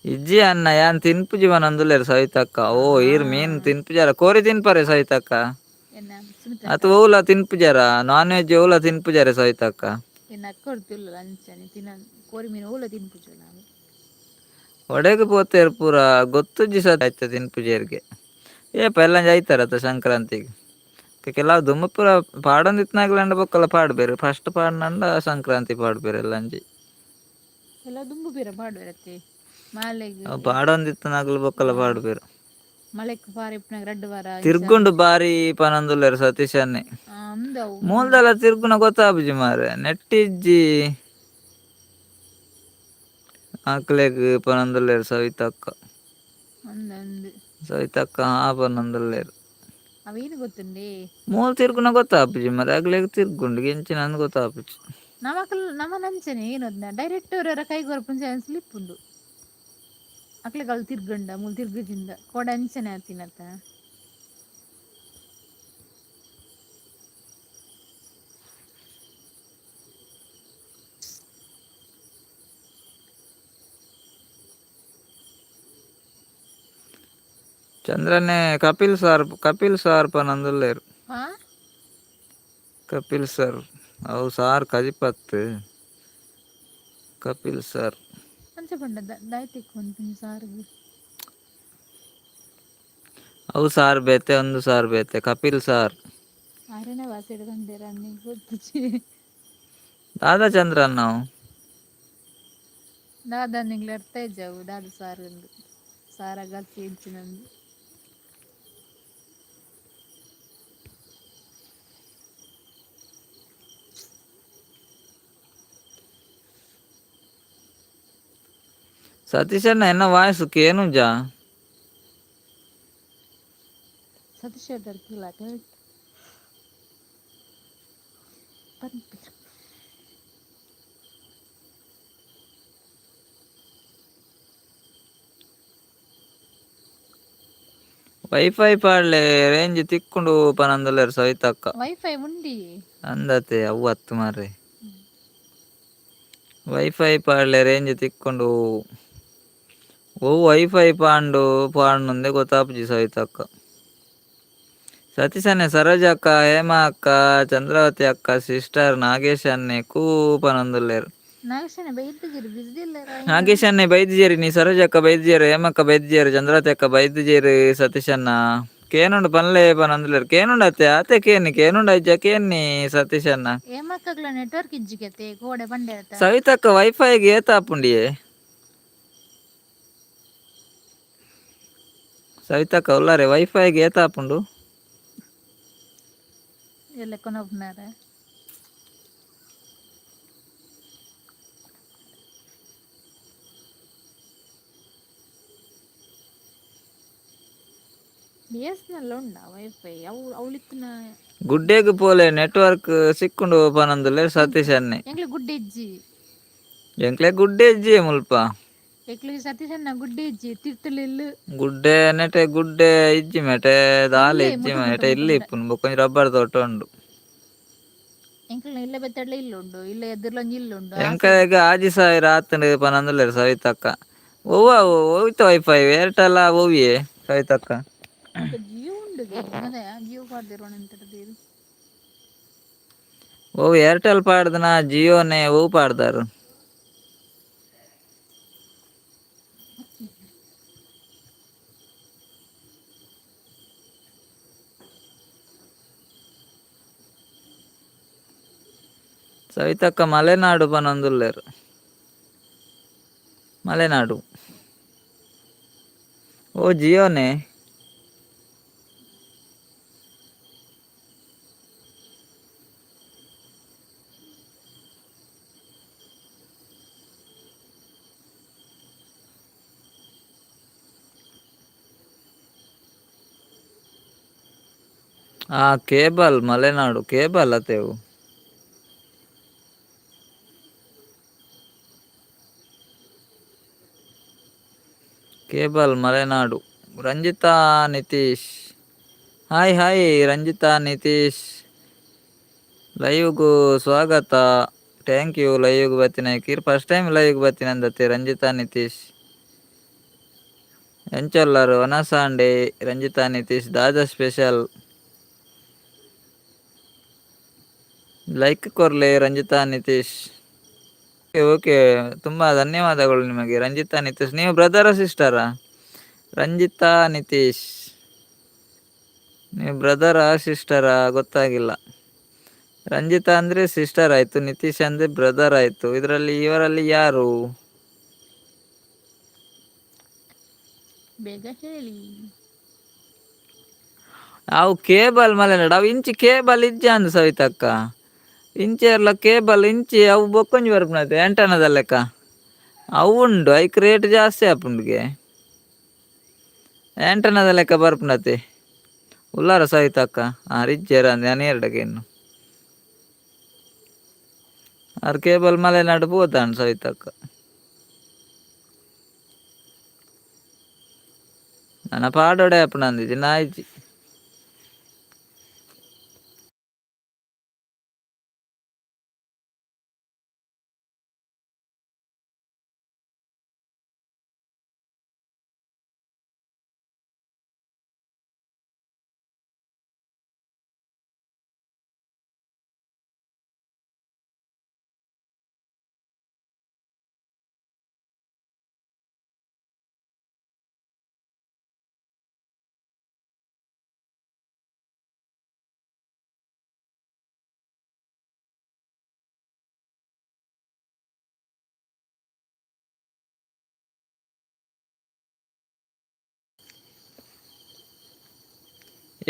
ಇಜ್ಜಿ ಅಣ್ಣ, ಯಾನ್ ತಿನ್ಪುಜಿ ಪನೊಂದುಲ್ಲೆರ್ ಸವಿತಕ್ಕ. ಓ, ಈರ್ ಮೀನ್ ತಿನ್ಪುಜಾರ? ಕೋರಿ ತಿನ್ಪರೆ ಸವಿತಕ್ಕ? ಎನ್ನ ಸುಮಿತ. ಅತ್ ಒವ್ಲ ತಿನ್ಪುಜಾರ? Non veg ಒವ್ಲ ತಿನ್ಪುಜಾರೆ ಸವಿತಕ್ಕ? ಎನ್ನ ಅಕ್ಕ ತಿಲ್ಲ ಅಂಚನೆ ತಿನ್ನ ಕೋರಿ ಮೀನು ಓಲ ತಿನ್ಪುಜು ನಾವು. ಒಡೆಗ್ ಪೋತೇರ್ ಪೂರ ಗೊತ್ತುಜ್ಜಿ. ಸತ್ ಆಯ್ತ ತಿನ್ಪುಜೇರ್ಗೆ. ಏಪ ಎಲ್ಲ ಐತಾರತ್ತ ಸಂಕ್ರಾಂತಿಗ್? ಕೆಲವು ದುಂಬು ಪೂರ ಪಾಡೊಂದಿತ್ನಾಗ್ಲಂಡ ಬೊಕ್ಕಲ ಪಾಡ್ಬೇರು. ಫಸ್ಟ್ ಪಾಡ್ನಂಡ ಸಂಕ್ರಾಂತಿ ಪಾಡ್ಬೇರು ಎಲ್ಲಂಜಿ. ಎಲ್ಲ ದುಂಬು ಪೀರ ಪಾಡುವೆರತ್ತೆ ಮಾಲೆಗ್. ಅವು ಪಾಡೊಂದಿತ್ನಾಗ್ಲು ಬೊಕ್ಕಲ ಪಾಡ್ಬೇರು. ಮಳೆಕ್ ಪಾರ ಇಪ್ಪುನಾಗ ರಡ್ಡ್ ವಾರ ಇಂಚ. ತಿರ್ಗುಂಡು ಬಾರಿ ಪನೊಂದುಲ್ಲೆರ್ ಸತೀಶ್ ಅನ್ನೆ. ಅಂದವು. ಮೂಲ್ದಲ ತಿರ್ಗುನ ಗೊತ್ತಾಪುಜಿ ಮಾರೆ, ನೆಟ್ಟಿಜ್ಜಿ ಆಕ್ಲೆಗ್ ಪನೊಂದುಲ್ಲೆರ್ ಸವಿತಕ್ಕ. ಅಂದ್ ಅಂದ್. ಸವಿತಕ್ಕ ಹಾ ಪನೊಂದುಲ್ಲೆರ್. ಅವೇನು ಗೊತ್ತುಂಡೆ? ಮೂಲ್ ತಿರ್ಗುನ ಗೊತ್ತಾಪುಜಿ ಮಾರೆ ಅಗ್ಲೆಗ್. ತಿರ್ಗುಂಡು ಎಂಚಿನ ಗೊತ್ತಾಪುಜಿ. ನಮಕಲ್ ನಮನಂಚನೆ ಏನೊದ್ನ ಡೈರೆಕ್ಟ್ ಅವರ ಕೈ ಕೊರ್ಪುನ ಚಾನ್ಸ್ ಇಪ್ಪುಂಡು. ಅಕ್ಲೆಗ್ ಅಲ್ ತಿರ್ಗಂಡ ಮೂಲು ತಿರ್ಗುಜಿಂದ ಕೋಡೆ ಅಂಚನೆ ಆತಿನತ್ತ. ಚಂದ್ರನೇ ಕಪಿಲ್ ಸಾರ್, ಕಪಿಲ್ ಸಾರ್ ಪನೊಂದುಲ್ಲೆರ್. ಹಾ. ಕಪಿಲ್ ಸರ್ ಅವು ಸಾರ್ ಕಜಿಪತ್ ಕಪಿಲ್ ಸರ್. ಅಂಚ ಪಂಡ ದಾಯ್ತಿಕ್ ಪನ್ಪಿನಿ ಸಾರ್ಗ್? ಅವು ಸಾರ್ ಬೇತೆ, ಒಂದು ಸಾರ್ ಬೇತೆ. ಕಪಿಲ್ ಸಾರ್. ಆರೆನ ಬಾಸೆಡ್ ಪಂಡೆರ್ ಅನ್ನಿಗ್ ಗೊತ್ತುಜಿ. ದಾದಾ ಚಂದ್ರನ್ ನಾವು. ದಾದ ನಿಂಗ್ಲ ಅರ್ಥ ಇಜ್ಜವು ದಾದ ಸಾರ್ ಅಂದು ಸಾರ ಗಸಿ ಎಂಚಿನಂದು. ಸತೀಶಣ್ಣ ಎನ್ನ ವಾಯ್ಸ್ ಕೇನುಜಾ? ಸತೀಶ್ ಅರ್ಕಿಲ್ಲ ಪನ್ಪೆರ್. ವೈಫೈ ಪಾಡ್ಲೆ, ರೇಂಜ್ ತಿಕ್ಕುಂಡು ಪನೊಂದುಲ್ಲೆರ್ ಸವಿತಕ್ಕ. ವೈಫೈ ಉಂಡಿ. ಅಂದತೆ, ಅವು ಅತ್ತು ಮಾರ್ರೆ. ವೈಫೈ ಪಾಡ್ಲೆ, ರೇಂಜ್ ತಿಕ್ಕುಂಡು. ಒವು ವೈಫೈ ಪಾಂಡು ಪಾಂಡುಂದೆ ಗೊತ್ತಾಪುಜಿ ಸವಿತಕ್ಕ. ಸತೀಶಣ್ಣೆ, ಸರೋಜ ಅಕ್ಕ, ಹೇಮಾ ಅಕ್ಕ, ಚಂದ್ರಾವತಿ ಅಕ್ಕ, ಸಿಸ್ಟರ್, ನಾಗೇಶ್ ಅಣ್ಣೆ ಕೂ ಪನೊಂದುಲ್ಲೆರ್. ನಾಗೇಶನ ಬೈದ್ಜೆರ್, ಬಿಜಿ ಇಲ್ಲೆರ? ನಾಗೇಶ್ ಅಣ್ಣೆ ಬೈದಿಜೇರಿ ನೀ. ಸರೋಜ ಅಕ್ಕ ಬೈದಿಜೇರು, ಹೇಮಕ್ಕ ಬೈದಿಜೇರು, ಚಂದ್ರಾವತಿ ಅಕ್ಕ ಬೈದಿಜೇರು. ಸತೀಶಣ್ಣ ಕೇನುಂಡು ಪನ್ಲೆ ಪನೊಂದುಲ್ಲೆರ್. ಕೇನುಂಡು ಅತ್ತೆ ಆತೆ ಕೇನಿ. ಕೇನುಂಡು ಅಜ್ಜ ಕೇನ್ನಿ ಸತೀಶಣ್ಣ. ಹೇಮಕ್ಕಗ್ಲ ನೆಟ್ವರ್ಕ್ ಇಜ್ಜಿಗತೆ, ಕೋಡೆ ಪಂಡೆರತ. ಸವಿತಕ್ಕ ವೈಫೈಗೆ ಏತಾಪುಂಡಿಯೇ? ಸವಿತಕ್ಕ ಉಲ್ಲಾರೆ? ವೈಫೈಗೆ ಏತಾಪುಂಡು? ಎಲ್ಲ ಕೊನೊಪುನಾರ. ಬಿಎಸ್ಎನ್ಎಲ್ ಉಂಡ ವೈಫೈ ಅವು ಅವಳಿತ್ತಿನ. ಗುಡ್ಡೆಗ್ ಪೋಲೆ, ನೆಟ್ವರ್ಕ್ ಸಿಕ್ಕುಂಡು ಪನೊಂದುಲ್ಲೆರ್ ಸತೀಶ್ ಅಣ್ಣೆ. ಎಂಕ್ಲೆ ಗುಡ್ಡೆ ಇಜ್ಜಿ. ಎಂಕ್ಲೆ ಗುಡ್ಡೆ ಇಜ್ಜಿ ಮುಲ್ಪ. ಎಂಕ್ಲೆ ಸತೀಶಣ್ಣ ಗುಡ್ಡೆ ಇಜ್ಜಿ, ತಿರ್ತುಲು. ಗುಡ್ಡೆ ನೆಟೆ ಗುಡ್ಡೆ ಇಜ್ಜಿ ಮೇಟೆ ದಾಲ ಇಲ್ಲೇ ಇಜ್ಜಿ ಮುಟ್ಟು ಮುಟ್ಟು ಮೇಟೆ ಇಲ್ಲಿ ಮುಟ್ಟುಂಡ. ಇಪ್ಪುನು ಬೊಕ್ಕ ಒಂಜಿ ರಬ್ಬರ್ ತೋಟ ಉಂಡು. ಎಂಕ್ಲೆನ ಇಲ್ಲ ಬೆತ್ತಡ್ಲ ಇಲ್ಲ ಉಂಡು, ಇಲ್ಲ ಎದುರ್ಲೊಂಜಿ ಇಲ್ಲ ಉಂಡು ಆ ಸೈಡ್. ಎಂಕಲೆಗ್ 6000 ಆತ್ಂಡ್ ಪನೊಂದುಲ್ಲೆರ್ ಸವಿತಕ್ಕ. ಒವ್ವ ಒಯ್ತ ವೈಫೈ, ಏರ್ಟೆಲ್ ಒವ್ಯೆ ಸವಿತಕ್ಕ? ಜಿಯೋ ಉಂಡುಗೆ ಅದೇ ಜಿಯೋ ಪಾಡ್ದಿರೋಣ ಎಂತದ. ಒವು ಏರ್ಟೆಲ್ ಪಾಡ್ದನ, ಜಿಯೋನೆ, ಒವು ಪಾಡ್ದಾರು? ಸವಿತಕ್ಕ ಮಲೆನಾಡು ಪನೊಂದುಲ್ಲೆರ್. ಮಲೆನಾಡು. ಓ ಜಿಯೋನೆ. ಆ ಕೇಬಲ್ ಮಲೆನಾಡು ಕೇಬಲ್ ಅತೇವು. Cable Malenadu. Ranjita Nitish. Hi hi Ranjita Nitish. ಲೈವ್ಗೂ ಸ್ವಾಗತ. Thank you ಲೈವ್ಗೆ ಬತ್ತಿನ ಕೀರ್ ಫಸ್ಟ್ ಟೈಮ್ ಲೈವ್ಗೆ ಬತ್ತಿನ ಅಂದತ್ತೆ ರಂಜಿತಾ ನಿತೀಶ್. ಎಂಚೊಲ್ಲರು ವನಸಾಂಡೆ ರಂಜಿತಾ ನಿತೀಶ್ ದಾದ ಸ್ಪೆಷಲ್. ಲೈಕ್ ಕೊರ್ಲೆ ರಂಜಿತಾ ನಿತೀಶ್. ಓಕೆ ಓಕೆ, ತುಂಬ ಧನ್ಯವಾದಗಳು ನಿಮಗೆ ರಂಜಿತಾ ನಿತೀಶ್. ನೀವು ಬ್ರದರ ಸಿಸ್ಟರಾ? ರಂಜಿತಾ ನಿತೀಶ್, ನೀವು ಬ್ರದರಾ ಸಿಸ್ಟರಾ ಗೊತ್ತಾಗಿಲ್ಲ. ರಂಜಿತಾ ಅಂದರೆ ಸಿಸ್ಟರ್ ಆಯಿತು, ನಿತೀಶ್ ಅಂದರೆ ಬ್ರದರ್ ಆಯಿತು. ಇದರಲ್ಲಿ ಇವರಲ್ಲಿ ಯಾರು? ಬೇಗ ಹೇಳಿ. ಅವು ಕೇಬಲ್ ಮಲೆನಾಡು ಅವು ಇಂಚಿ ಕೇಬಲ್ ಇಜ್ಜ ಅಂದ್ ಸವಿತಕ್ಕ. ಇಂಚಿ ಎಲ್ಲ ಕೇಬಲ್ ಇಂಚಿ ಅವು ಬೊಕ್ಕೊಂಜಿ ಬರ್ಪುನತೆ ಆಂಟನದ ಲೆಕ್ಕ ಅವು ಉಂಡು. ಐಕ್ ರೇಟ್ ಜಾಸ್ತಿ ಆಪುಂಡುಗೆ. ಆಂಟನದ ಲೆಕ್ಕ ಬರ್ಪುನತೆ ಉಲ್ಲಾರ ಸವಿತಕ್ಕ. ಆ ರಿಜ್ಜೇರ ಅಂದ್ ಯಾನ್ ಇನ್ನು ಆರ್ ಕೇಬಲ್ ಮಲೆನಾಡು ಪೋತಾಂಡ್ ಸವಿತಕ್ಕ. ನನ್ನ ಪಾಡೋಡೆ ಆಪುಂಡು ನಾಯಿಜಿ.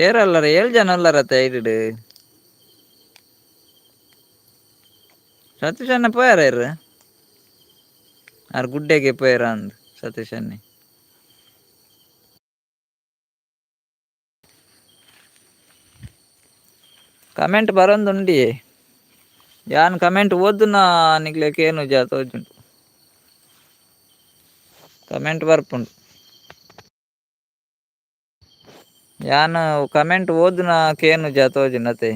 ಏರಲ್ಲರ ಏಳು ಜನ ಉಲ್ಲರತ್ತೆ ಐಡಿಡ್. ಸತೀಶ್ ಅಣ್ಣ ಪೋಯಾರ ಇರು ಆರ್ ಗುಡ್ಡೆಗೆ ಪೋಯರ ಅಂದ್ ಸತೀಶ್ ಅಣ್ಣೆ. ಕಮೆಂಟ್ ಬರೋಂದುಂಡಿ ಯಾನ್ ಕಮೆಂಟ್ ಓದುನ ನಿಕ್ಲೆಗ್ ಏನು ಜಾತ ತೋಜುಂಡು. ಕಮೆಂಟ್ ಬರ್ಪುಂಡು. ಯಾನ್ ಕಮೆಂಟ್ ಓದುನ ಕೇನು ಜಾತ ತೋಜುಂಡು ಅತೆ.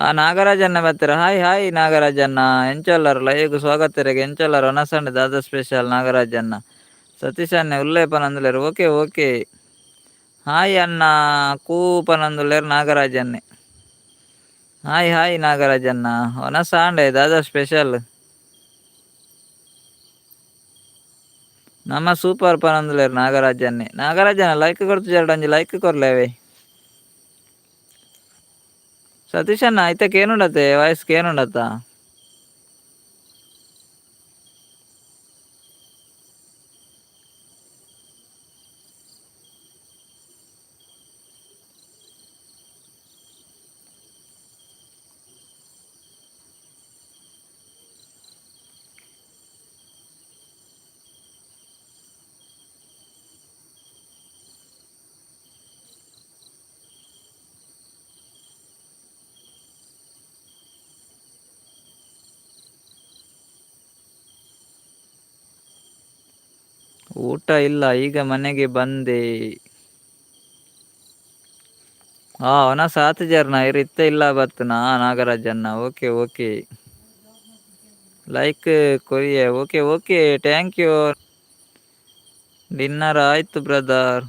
ಆ ನಾಗರಾಜಣ್ಣ ಬರ್ತೀರ. ಹಾಯ್ ಹಾಯ್ ನಾಗರಾಜಣ್ಣ, ಎಂಚೊಲ್ಲರು ಲೈವ್ಗ್ ಸ್ವಾಗತ ಇರೆಗ್. ಎಂಚೊಲ್ಲರು ಒನಸಂಡ್ ದಾದ ಸ್ಪೆಷಲ್ ನಾಗರಾಜಣ್ಣ. ಸತೀಶ್ ಅಣ್ಣೆ ಉಲ್ಲೆ ಪನಂದುಲ್ಲೆರ್. ಓಕೆ ಓಕೆ ಹಾಯ್ ಅಣ್ಣ ಕೂ ಪನಂದುಲ್ಲೆರ್ ನಾಗರಾಜಣ್ಣೆ. ಹಾಯ್ ಹಾಯ್ ನಾಗರಾಜಣ್ಣ, ಒನಸಾಂಡೆ ದಾದ ಸ್ಪೆಷಲ್. ನಮ್ಮ ಸೂಪರ್ ಪನಂದುಲ್ಲೆರ್ ನಾಗರಾಜಣ್ಣೆ. ನಾಗರಾಜಣ್ಣ ಲೈಕ್ ಕೊಡ್ತು ಒಂಜಿ ಲೈಕ್ ಕೊರ್ಲೇವೆ. ಸತೀಶ್ ಅಣ್ಣ ಐತಕ್ಕೆ ಏನುಂಡತೆ ವಾಯ್ಸ್ ಕೇನುಂಡತ್ತ. ಊಟ ಇಲ್ಲ, ಈಗ ಮನೆಗೆ ಬಂದೆ. ಹಾ ಅವನ ಸಾತ್ ಜರ್ನ ಇರ್ ಇತ್ತ ಇಲ್ಲ ಬತ್ತನಾ ನಾಗರಾಜನ್ನ. Okay okay, like ಕೊರಿಯ. Okay okay, thank you. Dinner ಆಯ್ತು ಬ್ರದರ್.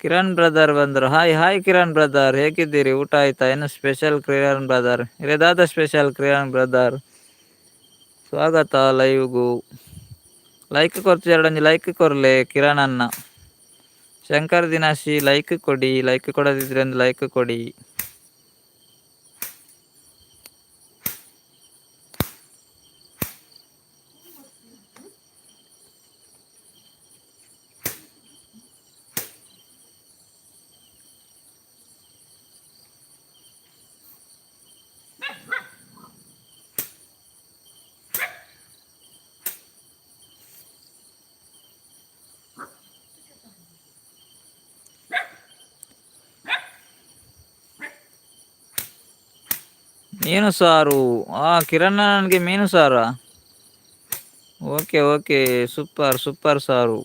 ಕಿರಣ್ ಬ್ರದರ್ ಬಂದರು. Hi hi Kiran brother, ಹೇಗಿದ್ದೀರಿ? ಊಟ ಆಯ್ತಾ? ಏನು ಸ್ಪೆಷಲ್ ಕಿರಣ್ ಬ್ರದರ್? ಇರೇದಾದ ಸ್ಪೆಷಲ್ ಕಿರಣ್ ಬ್ರದರ್? ಸ್ವಾಗತ ಲೈವ್ಗೂ. ಲೈಕ್ ಕೊರ್ತು ಎರಡೊಂಜಿ ಲೈಕ್ ಕೊರ್ಲೆ ಕಿರಣ್ ಅನ್ನ. ಶಂಕರ್ ದಿನಾಶಿ ಲೈಕ್ ಕೊಡಿ, ಲೈಕ್ ಕೊಡದಿದ್ರೆ ಒಂದು ಲೈಕ್ ಕೊಡಿ. ಮೀನು ಸಾರು. ಆ ಕಿರಣ್ ನನಗೆ ಮೀನು Sara? Okay okay, super super ಸಾರು.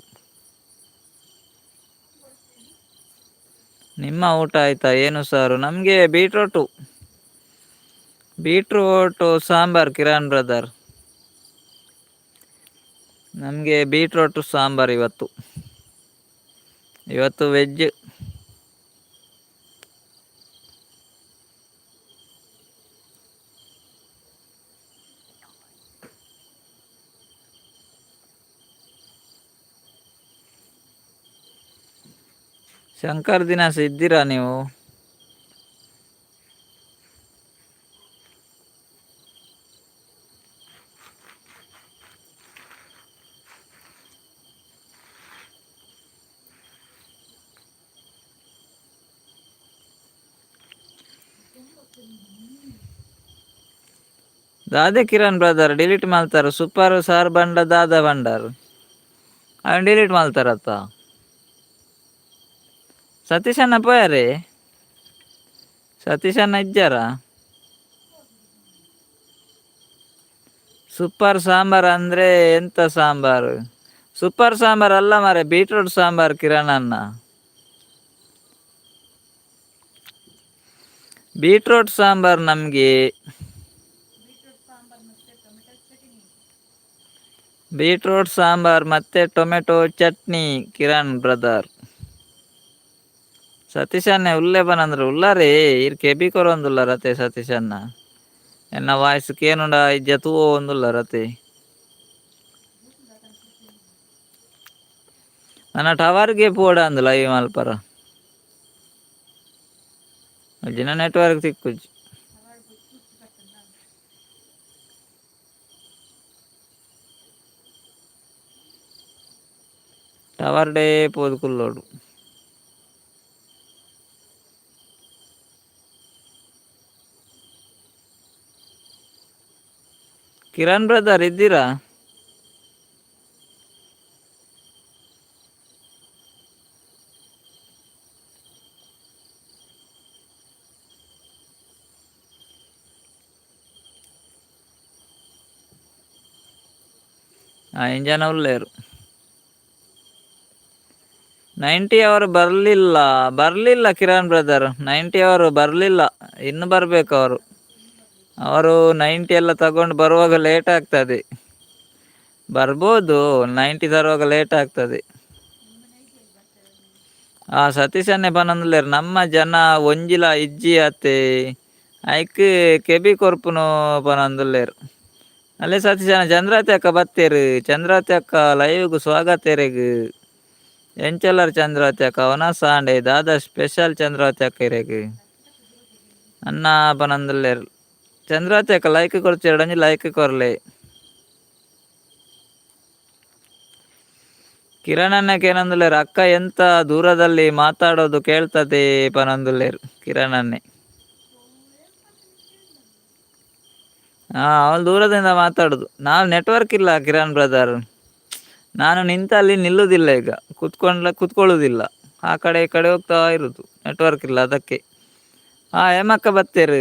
ನಿಮ್ಮ ಊಟ ಆಯ್ತಾ? ಏನು ಸಾರು? ನಮಗೆ beetroot, beetroot sambar Kiran brother. ನಮಗೆ ಬೀಟ್ರೋಟು ಸಾಂಬಾರ್ ಇವತ್ತು. ಇವತ್ತು ವೆಜ್. ಶಂಕರ್ ದಿನಾಸ ಇದ್ದೀರಾ ನೀವು? ದಾದೆ ಕಿರಣ್ ಬ್ರದರ್ ಡಿಲೀಟ್ ಮಾಡ್ತಾರೆ. ಸೂಪರ್ ಸಾರ್ ಬಂಡ ದಾದಾ ಬಂಡಾರ್ ಅವನ್ ಡಿಲೀಟ್ ಮಾಡ್ತಾರತ್ತ. ಸತೀಶಣ್ಣ ಪೋಯಾರೆ? ಸತೀಶಣ್ಣ ಇಜ್ಜಾರ? ಸೂಪರ್ ಸಾಂಬಾರ್ ಅಂದ್ರೆ ಎಂತ ಸಾಂಬಾರು? ಸೂಪರ್ ಸಾಂಬಾರ್ ಅಲ್ಲ ಮಾರೆ, ಬೀಟ್ರೂಟ್ ಸಾಂಬಾರ್ ಕಿರಣ್ ಅಣ್ಣ. ಬೀಟ್ರೂಟ್ ಸಾಂಬಾರ್ ನಮಗೆ. ಬೀಟ್ರೂಟ್ ಸಾಂಬಾರ್ ಮತ್ತೆ ಟೊಮೆಟೊ ಚಟ್ನಿ ಕಿರಣ್ ಬ್ರದರ್. ಸತೀಶಣ್ಣೆ ಉಲ್ಲೆ ಬನಂದ್ರೆ ಉಲ್ಲಾರೇ ಇರ್ ಕೆಬಿ ಕೊರೊಂದುಲ್ಲಾರತೆ ಸತೀಶಣ್ಣ. ಎನ್ನ ವಾಯ್ಸ್ ಕೇನುಂಡ ಇಜ್ಜ ತೂವೊಂದುಲ್ಲಾರತೆ. ನನ್ನ ಟವರ್ಗೆ ಪೋಡ ಅಂದ್ ಲೈವ್ ಮಲ್ಪರ ಜಿನ ನೆಟ್ವರ್ಕ್ ತಿಕ್ಕುಜಿ. ಟವರ್ ಡೇ ಪೋದು ಕುಲ್ಲೋಡು. ಕಿರಣ್ ಬ್ರದರ್ ಇದ್ದೀರಾ? ಐದು ಜನ ಉಲ್ಲೇರು. 90 ಅವರು ಬರಲಿಲ್ಲ, ಬರಲಿಲ್ಲ ಕಿರಣ್ ಬ್ರದರ್. 90 ಅವರು ಬರಲಿಲ್ಲ, ಇನ್ನು ಬರಬೇಕು ಅವರು. ಅವರು 90 ಎಲ್ಲ ತಗೊಂಡು ಬರುವಾಗ ಲೇಟ್ ಆಗ್ತದೆ. ಬರ್ಬೋದು, 90 ತರುವಾಗ ಲೇಟ್ ಆಗ್ತದೆ. ಆ ಸತೀಶನ್ನೇ ಪನೊಂದುಲ್ಲೆರ್ ನಮ್ಮ ಜನ ಒಂಜಿಲ ಇಜ್ಜಿ ಅತ್ತೆ ಐಕ್ ಕೆಬಿ ಕೊರ್ಪುನು ಪನೊಂದುಲ್ಲೆರ್. ಅಲ್ಲೇ ಸತೀಶನ ಚಂದ್ರಾವತಿ ಅಕ್ಕ ಬತ್ತೇರು. ಚಂದ್ರಾವತಿ ಅಕ್ಕ ಲೈವ್ಗ್ ಸ್ವಾಗತ ಇರೆಗ್. ಎಂಚಲ್ಲರ್ ಚಂದ್ರಾವತಿ ಅಕ್ಕ? ವನಸ್ ಆಂಡೆ ದಾದಾ ಸ್ಪೆಷಲ್ ಚಂದ್ರಾವತಿ ಅಕ್ಕ ಇರೆಗ್? ಅಣ್ಣ ಪನೊಂದುಲ್ಲೆರ್. ಚಂದ್ರಾವತಿ ಅಕ್ಕ ಲೈಕ್ ಕೊರ್ಚೆರಡ ಒಂಜಿ ಲೈಕ್ ಕೊರ್ಲೆ. ಕಿರಣ್ ಅಣ್ಣಕ್ ಏನೊಂದುಲ್ಲೆರ್ ಅಕ್ಕ ಎಂತ ದೂರದಲ್ಲಿ ಮಾತಾಡೋದು ಕೇಳ್ತದೆ ಪನೊಂದುಲ್ಲೆರ್ ಕಿರಣ್ ಅಣ್ಣೆ. ಹಾ ಅವನು ದೂರದಿಂದ ಮಾತಾಡುದು, ನಾವು ನೆಟ್ವರ್ಕ್ ಇಲ್ಲ ಕಿರಣ್ ಬ್ರದರ್. ನಾನು ನಿಂತಲ್ಲಿ ನಿಲ್ಲುವುದಿಲ್ಲ, ಈಗ ಕೂತ್ಕೊಂಡ್ಲ ಕೂತ್ಕೊಳ್ಳುವುದಿಲ್ಲ, ಆ ಕಡೆ ಈ ಕಡೆ ಹೋಗ್ತಾ ಇರುದು, ನೆಟ್ವರ್ಕ್ ಇಲ್ಲ ಅದಕ್ಕೆ. ಹಾ ಹೇಮಕ್ಕ ಬತ್ತೇರು,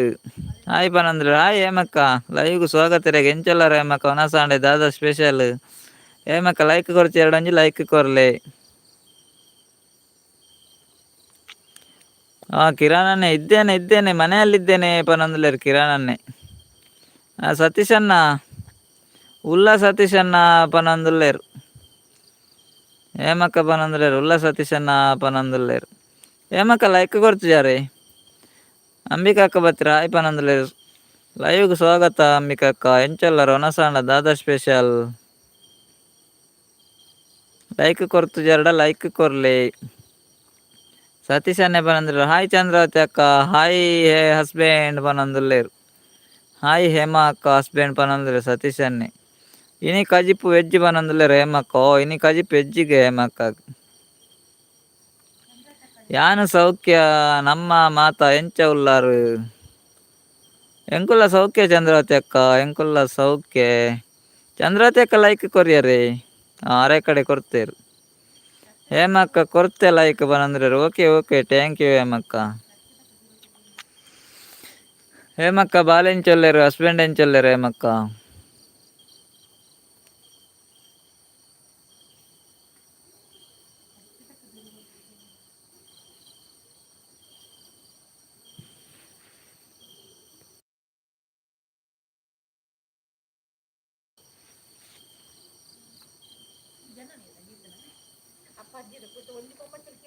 ಹಾಯ್ ಪನಂದ್ರೆ. ಹಾಯ್ ಹೇಮಕ್ಕ, ಲೈವ್ಗ್ ಸ್ವಾಗತ ಇರೆಗ್. ಎಂಚೊಲ್ಲರ್ ಹೇಮಕ್ಕ? ವನಸ್ ಆಂಡೆ ದಾದಾ ಸ್ಪೆಷಲ್? ಹೇಮಕ್ಕ ಲೈಕ್ ಕೊರ್ಚಿ, ಎರಡೊಂಜಿ ಲೈಕ್ ಕೊರ್ಲೆ. ಕಿರಾಣನ್ನೇ ಇದ್ದೇನೆ ಇದ್ದೇನೆ, ಮನೆಯಲ್ಲಿದ್ದೇನೆ ಪನೊಂದುಲ್ಲೆರ್ ಕಿರಾಣನ್ನೇ. ಸತೀಶಣ್ಣ ಉಲ್ಲ, ಸತೀಶಣ್ಣ ಪನೊಂದುಲ್ಲೆರ್. ಹೇಮಕ್ಕ ಪನೊಂದುಲ್ಲೆರ್ ಉಲ್ಲ ಸತೀಶಣ್ಣ ಪನೊಂದುಲ್ಲೆರ್. ಹೇಮಕ್ಕ ಲೈಕ್ ಕೊರ್ತಿಜಾರೆ. ಅಂಬಿಕಾ ಅಕ್ಕ ಬತ್ತಿರ, ಹಾಯ್ ಪನೊಂದುಲ್ಲೆರ್. ಲೈವ್ಗ್ ಸ್ವಾಗತ ಅಂಬಿಕಾ ಅಕ್ಕ. ಎಂಚೊಲ್ಲರ್? ಒನಸಾಂಡ ದಾದ ಸ್ಪೆಷಲ್? ಲೈಕ್ ಕೊರ್ತುಜಾರ್ಡ ಲೈಕ್ ಕೊರ್ಲೆ. ಸತೀಶ್ ಅಣ್ಣೆ ಪನೊಂದುಲ್ಲೆರ್ ಹಾಯ್ ಚಂದ್ರಾವತಿ ಅಕ್ಕ, ಹಾಯ್ ಹಸ್ಬೆಂಡ್ ಪನೊಂದುಲ್ಲೆರ್. ಹಾಯ್ ಹೇಮಾ ಅಕ್ಕ ಹಸ್ಬೆಂಡ್ ಪನೊಂದುಲ್ಲೆರ್ ಸತೀಶ್ ಅಣ್ಣೆ. ಇನಿ ಕಜಿಪು ವೆಜ್ ಪನೊಂದುಲ್ಲೆರ್ ಹೇಮಕ್ಕ. ಓ ಇನಿ ಕಜಿಪು ವೆಜ್ಜಿಗೆ ಹೇಮಕ್ಕ. ಯಾನು ಸೌಖ್ಯ, ನಮ್ಮ ಮಾತ ಎಂಚ ಉಲ್ಲಾರು? ಎಂಕುಲ್ಲ ಸೌಖ್ಯ ಚಂದ್ರಾವತಿ ಅಕ್ಕ, ಎಂಕುಲ್ಲ ಸೌಖ್ಯ. ಚಂದ್ರಾವತಿ ಅಕ್ಕ ಲೈಕ್ ಕೊರಿಯರೇ. ಆರೇ ಕಡೆ ಕೊರ್ತೇರು. ಹೇಮಕ್ಕ ಕೊರ್ತೆ ಲೈಕ್ ಪನೊಂದುಲ್ಲೆರ್. Okay okay, thank you ಹೇಮಕ್ಕ. ಹೇಮಕ್ಕ ಬಾಲೆ ಎಂಚೊಲ್ಲೆರ್? ಹಸ್ಬೆಂಡ್ ಎಂಚೊಲ್ಲೆರ್ ಹೇಮಕ್ಕ?